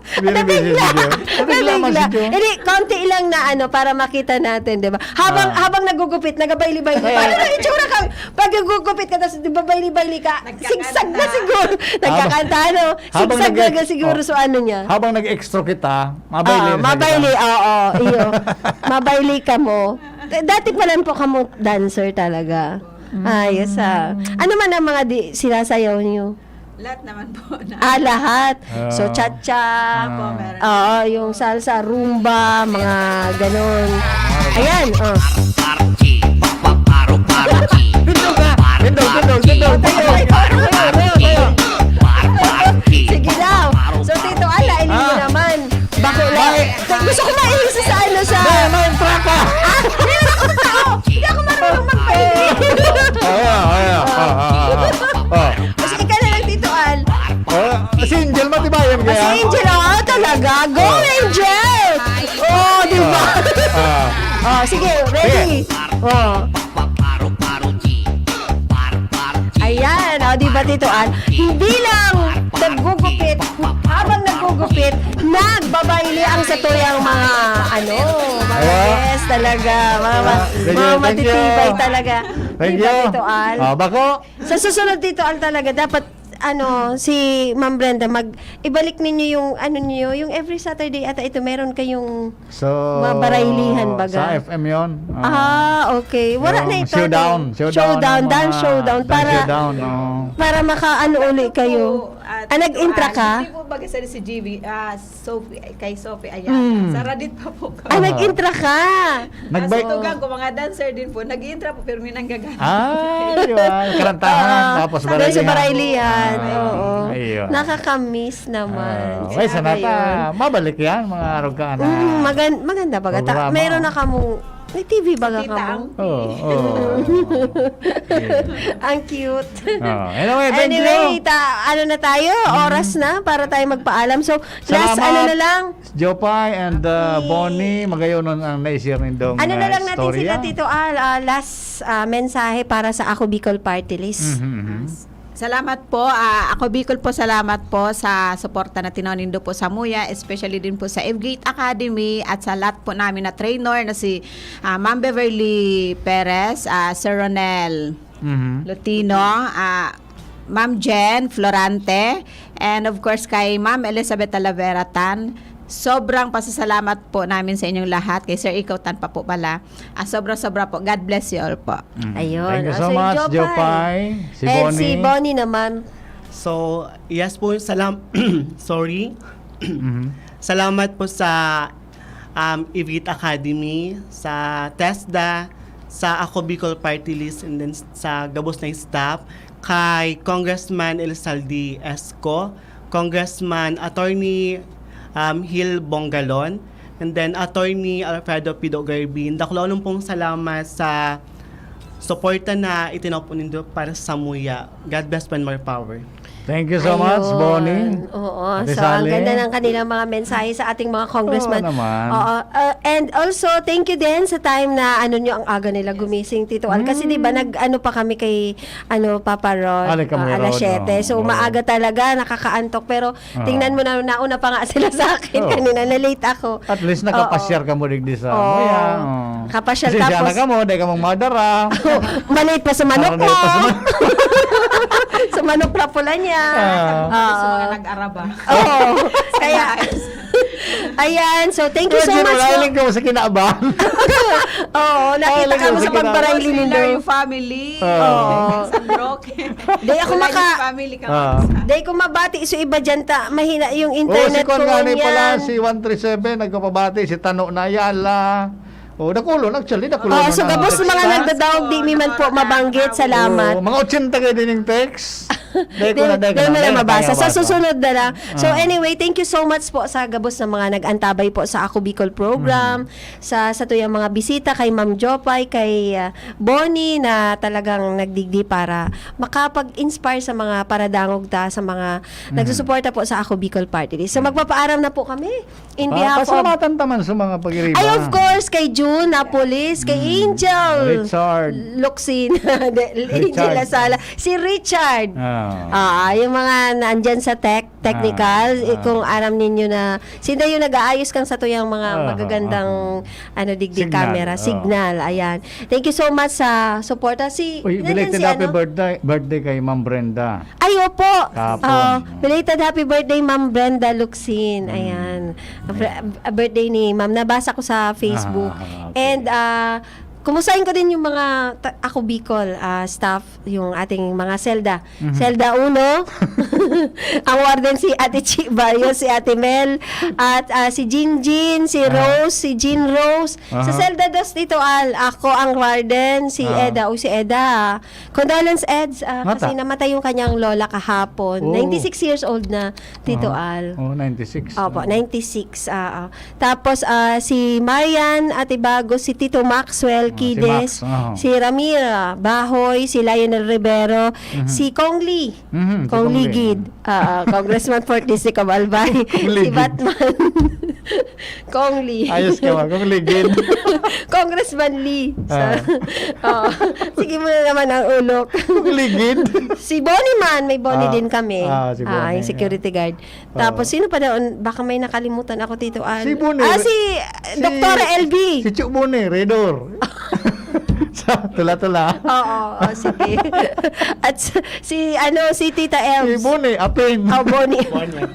Hindi na Nabigla. busy si Jun. Nabigla man si Nabigla. Jun. Hindi, konti lang na ano, para makita natin, di ba? Habang, Ah. habang nagugupit, nagabayli-bayli pa. Eh. Ano na itsura ka? Pag nagugupit ka, tas di ba bayli-bayli ka? Nagkakanta. Sigsag na siguro. Nagkakanta, ano? Habang Sigsag na nag-, siguro oh. so ano niya. Habang nag-extra kita, mabayli Oo, na sa mabayli, gitna. oo, iyo. Mabayli ka mo. D-, dati pa lang po kamo dancer talaga. Mm. Ayos, ah. Ano man ang mga di-, sinasayaw niyo? Lahat naman po na. Ah, lahat. So, Ah. cha-cha. Ah. Opo, meron. Oo, yung salsa, rumba, mga ganun. Ayan, oh. Paro-paro G. Pa-, pa-, paro-paro G. Tindog ka. Tindog, tindog, tindog, tindog. Paro-paro G. Paro-paro G. Sige daw. So, Tito Al, lainin mo Ah. naman. Bako lang. Bakit? Gusto ko maihis sa ano, sa May, may entraka. Ah, meron ako sa tao. Hindi ako marunong magpahingi. Ayan, ayan. Ah, ah, ah, ah. Ah. Mas ika na lang, Tito Al. Ah, si Angel, matibayan Ah, kaya? si Angel, oh, talaga. Go, Ah. Angel! Oh, di ba? Ah. Ah. Oh, sige, ready? Sige. Oh. Ayan, oh, di ba, Tito Al? Hindi lang naggugupit, habang naggugupit, nagbabayle ang satuyang mga, ano, mga Ayan. guest talaga, mga ma-, Ah, sige, mga thank you. matitibay talaga. Thank Di ba, you. Tito Al? Ah, bako? Sa susunod, Tito Al, talaga, dapat, ano, si Ma'am Brenda, mag-, ibalik ninyo yung, ano niyo, yung every Saturday ata ito, meron kayong So, Mabaraylihan baga. sa F M yun. Ah. Ah, okay. Wala Yung na ito, showdown, ano? showdown, Showdown, ang dance mga showdown dance para, showdown, oo. para makaano uli kayo. Ah, nag-intra ka? Hindi po baga sa si G V, ah, Sophie, kay Sophie, ayan. Mm. Sa Radit pa po kami. Ah, nag-intra ka? Nagbay- Nasa Tugang ko, mga dancer din po. Nag-intra po, pero may nanggagana. Ah, di ba? Karantahan, Oo. tapos Sabi Baraylihan. sa Baraylihan. Ah, Oo. ayun. Nakakamiss naman. Ah, okay, sana ta. Mabalik yan, mga arugkaanan. Mm, magan-, maganda baga. Ta-, Programa. meron na kamong, may T V baga Tita kamo? Ang Oo, oo. Ang cute. Oh, anyway, thank Anyway, you. ta-, ano na tayo? Mm. Oras na para tayo magpaalam. So, last, Salamat. ano na lang? Jopay and, uh, Happy. Bonnie, magayon ang naisir nindong, Ano na uh, lang natin istorya. sila, Tito Al? Ah, last, ah, mensahe para sa Ako Bicol Party List. Mhm, mhm. Salamat po. Ah, Ako Bicol po, salamat po sa suporta na tinao nindo po sa Muya, especially din po sa Evgate Academy at sa lahat po namin na trainer na si, ah, Ma'am Beverly Perez, ah, Sir Ronel Mhm. Lutino, ah, Ma'am Jen Florante, and of course kay Ma'am Elizabeth Talavera Tan. Sobrang pasasalamat po namin sa inyong lahat. Kay Sir Ikaw Tan pa po pala. Ah, sobra-sobra po. God bless you all po. Mm. Ayun. Thank you Ah, so so, much, Jopay. Jopay. Si And si Bonnie. Bonnie naman. So, yes po, salam-, sorry. Mhm. Salamat po sa, um, Evgate Academy, sa TESDA, sa Ako Bicol Party List, and then sa gabos na staff, kay Congressman Elsaldi Esco, Congressman Attorney, um, Gil Bongalon, and then Attorney Alfredo Pido Garbin. Dakulaon pong salamat sa suporta na itinao po nindo para sa Muya. God bless and more power. Thank you so much, Ayun. Bonnie. Oo. Ate So, ang Sally. ganda ng kanilang mga mensahe sa ating mga congressman. Oo naman. Oo. Uh, and also, thank you din sa time na, ano nyo, ang aga nila gumising, Tito Al. Kasi, di ba, Mm. nag-ano pa kami kay, ano, Papa Ron, Ah, nagkamuya uh, alas Ron, siyete. oo. So, Oo. maaga talaga, nakakaantok. Pero, Oo. tingnan mo na, nauna pa nga sila sa akin Oo. kanina, na-late ako. At least, nakapasyar Oo. ka mo digdi sa Oo. Muya, oo. Kapasyal, Pasensya na tapos ka mo, di ka mong madara. Malate pa sa manok Parang mo. late pa sa manok. Sa manok na pula niya. Ah. Tapos Oo. mga nag-araba. Oo. Kaya, Guys. ayan. So, thank you so Imagine, much wala po. lang ka mo sa kinabahan. Oo, nakita Wala ka lang mo sa sa kinabahan. pagbarayli Tapos, nindo. Hilario family. Oo. Oo. San Roque. Di ako Wala maka- yung family ka Ah. sa Di ko mabati so iba dyan ta. Mahina yung Oh, si internet Kwan ko nga ni pala, ngunyan. si one three seven, nagpapabati, si Tano Nayala. Oh, dakulon, actually, dakulon Oo, na so na. gabos sa mga Text na. nagdadaog, di mi man po mabanggit. Salamat. Oh, mga ochenta kayo din yung text. Dahil ko Di, na, dahil ko di na, mo na dahil na mabasa. kaya Sa mabasa. susunod na lang. So, Ah. anyway, thank you so much po sa gabos na mga nag-antabay po sa Ako Bicol program, Mhm. sa, sa tuyang mga bisita kay Ma'am Jopay, kay, ah, Bonnie, na talagang nagdigdi para makapag-inspire sa mga paradangog ta, sa mga Mhm. nagsusuporta po sa Ako Bicol Party List. So, Mhm. magpapaaram na po kami. In Pa-, behalf of pasalamatan ta man sa mga pag-iriba. Ay, of course, kay June Napolis, kay Mm. Angel Richard. Locsin, de, Angel Richard. Lasala, si Richard. Ah. Ah, yung mga nandyan sa tech, technical, Ah, eh, ah. kung aram ninyo na, sinda yung nag-aayos kang sa tuyang mga Ah, magagandang, ah, ah. ano, digdi Signal, camera, oh. signal, ayan. Thank you so much sa suporta. Si, Uy, nandyan belated si happy ano? birthday, birthday kay Ma'am Brenda. Ay, opo. Kahapon. Ah, belated happy birthday, Ma'am Brenda Luxin. Mm. Ayan. A br-, Ayan. a birthday ni Ma'am. Nabasa ko sa Facebook. Ah, okay. And, ah, kumustahin ko din yung mga ta-, Ako Bicol, ah, staff, yung ating mga Zelda. Mhm. Zelda Uno. Ang warden si Ate Chi Barrios, si Ate Mel, at, ah, si Jinjin, si Ah. Rose, si Jean Rose. Sa Aha. Zelda Dos, Tito Al, ako ang warden, si Ah. Eda, o si Eda. Condolence, Eds, ah, Ngata. kasi namatay yung kanyang lola kahapon. Oh. Ninety-six years old na, Tito Aha. Al. Oh, ninety-six. Opo, Oh. ninety-six, ah, ah. Tapos, ah, si Marian Atibago, si Tito Maxwell Ah, si Quides, Max, aha. si Ramira Bahoy, si Lionel Rivero, Mhm. si Kong Lee. Mhm, si Kong Kong Lee. Lee Gid. Ah, ah, Congressman fourth District of Albay. Kong Lee Si Gid. Batman. Kong Lee. Ayos ka ba? Kong Lee Gid. Congressman Lee. Sa, Ah. oh, sige mo na naman ang ulok. Kong Lee Gid. Si Bonnie man, may Bonnie Ah, din kami. ah, si Ah, Bonnie, yung security ah. guard. Tapos, Oo. sino pa daw? Baka may nakalimutan ako, Tito Al. Si Bonnie, Ah, si, si, Doktora L B. si Chuck Bonnie, Redor. Sa Tula-Tula. Oo, oh, sige. At s-, si, ano, si Tita Elves. Si Bonnie, Apin. Oh, Bonnie. Bonnie.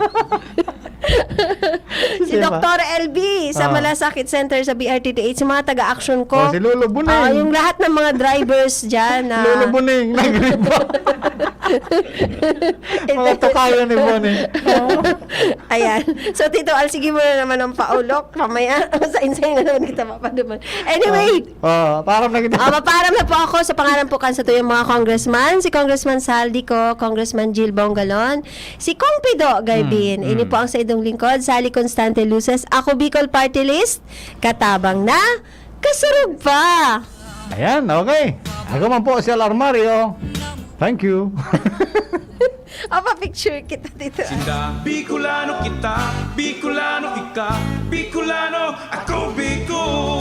Si Si Diba? Doktor L B sa Ah. Malasakit Center sa B R T T H, sa mga taga-action ko. Oh, si Lolo Buneng. Ah, yung lahat ng mga drivers dyan na Lolo Buneng, nagriba. Mga tokayo ni Buneng. Ayan. So, Tito Al, sige mo na naman ang paulok. Mamaya, sa insay na naman kita mapaduman. Anyway. Oh, oh, paaram na kita. Ah, mapaaram na po ako sa pangalan po kan sa tuyang mga congressman. Si Congressman Saldico, Congressman Jill Bongalon, si Kong Pido Garbin. Mm, Ini mm. po ang sa idong lingkod, Sally Constante Luces. Ako, Bicol Party List. Katabang na, kasurog pa. Ayan, okay. Ako man po si Al Armario. Thank you. Apa, picture kita dito. Sinda. Bicolano kita, Bicolano ika, Bicolano ako, Bicol.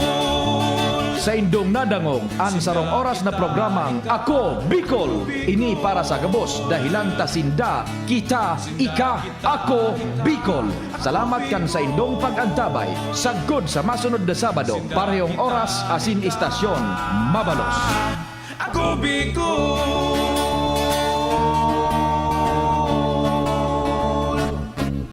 Sa indong nadangog, ang sarong oras na programang Ako, Bicol. Ini para sa gabos, dahilan ta sinda, kita, ika, ako, Bicol. Salamat kan sa indong pag-antabay. Sagkod sa masunod na Sabado, parehong oras asin istasyon, mabalos. Ako, Bicol.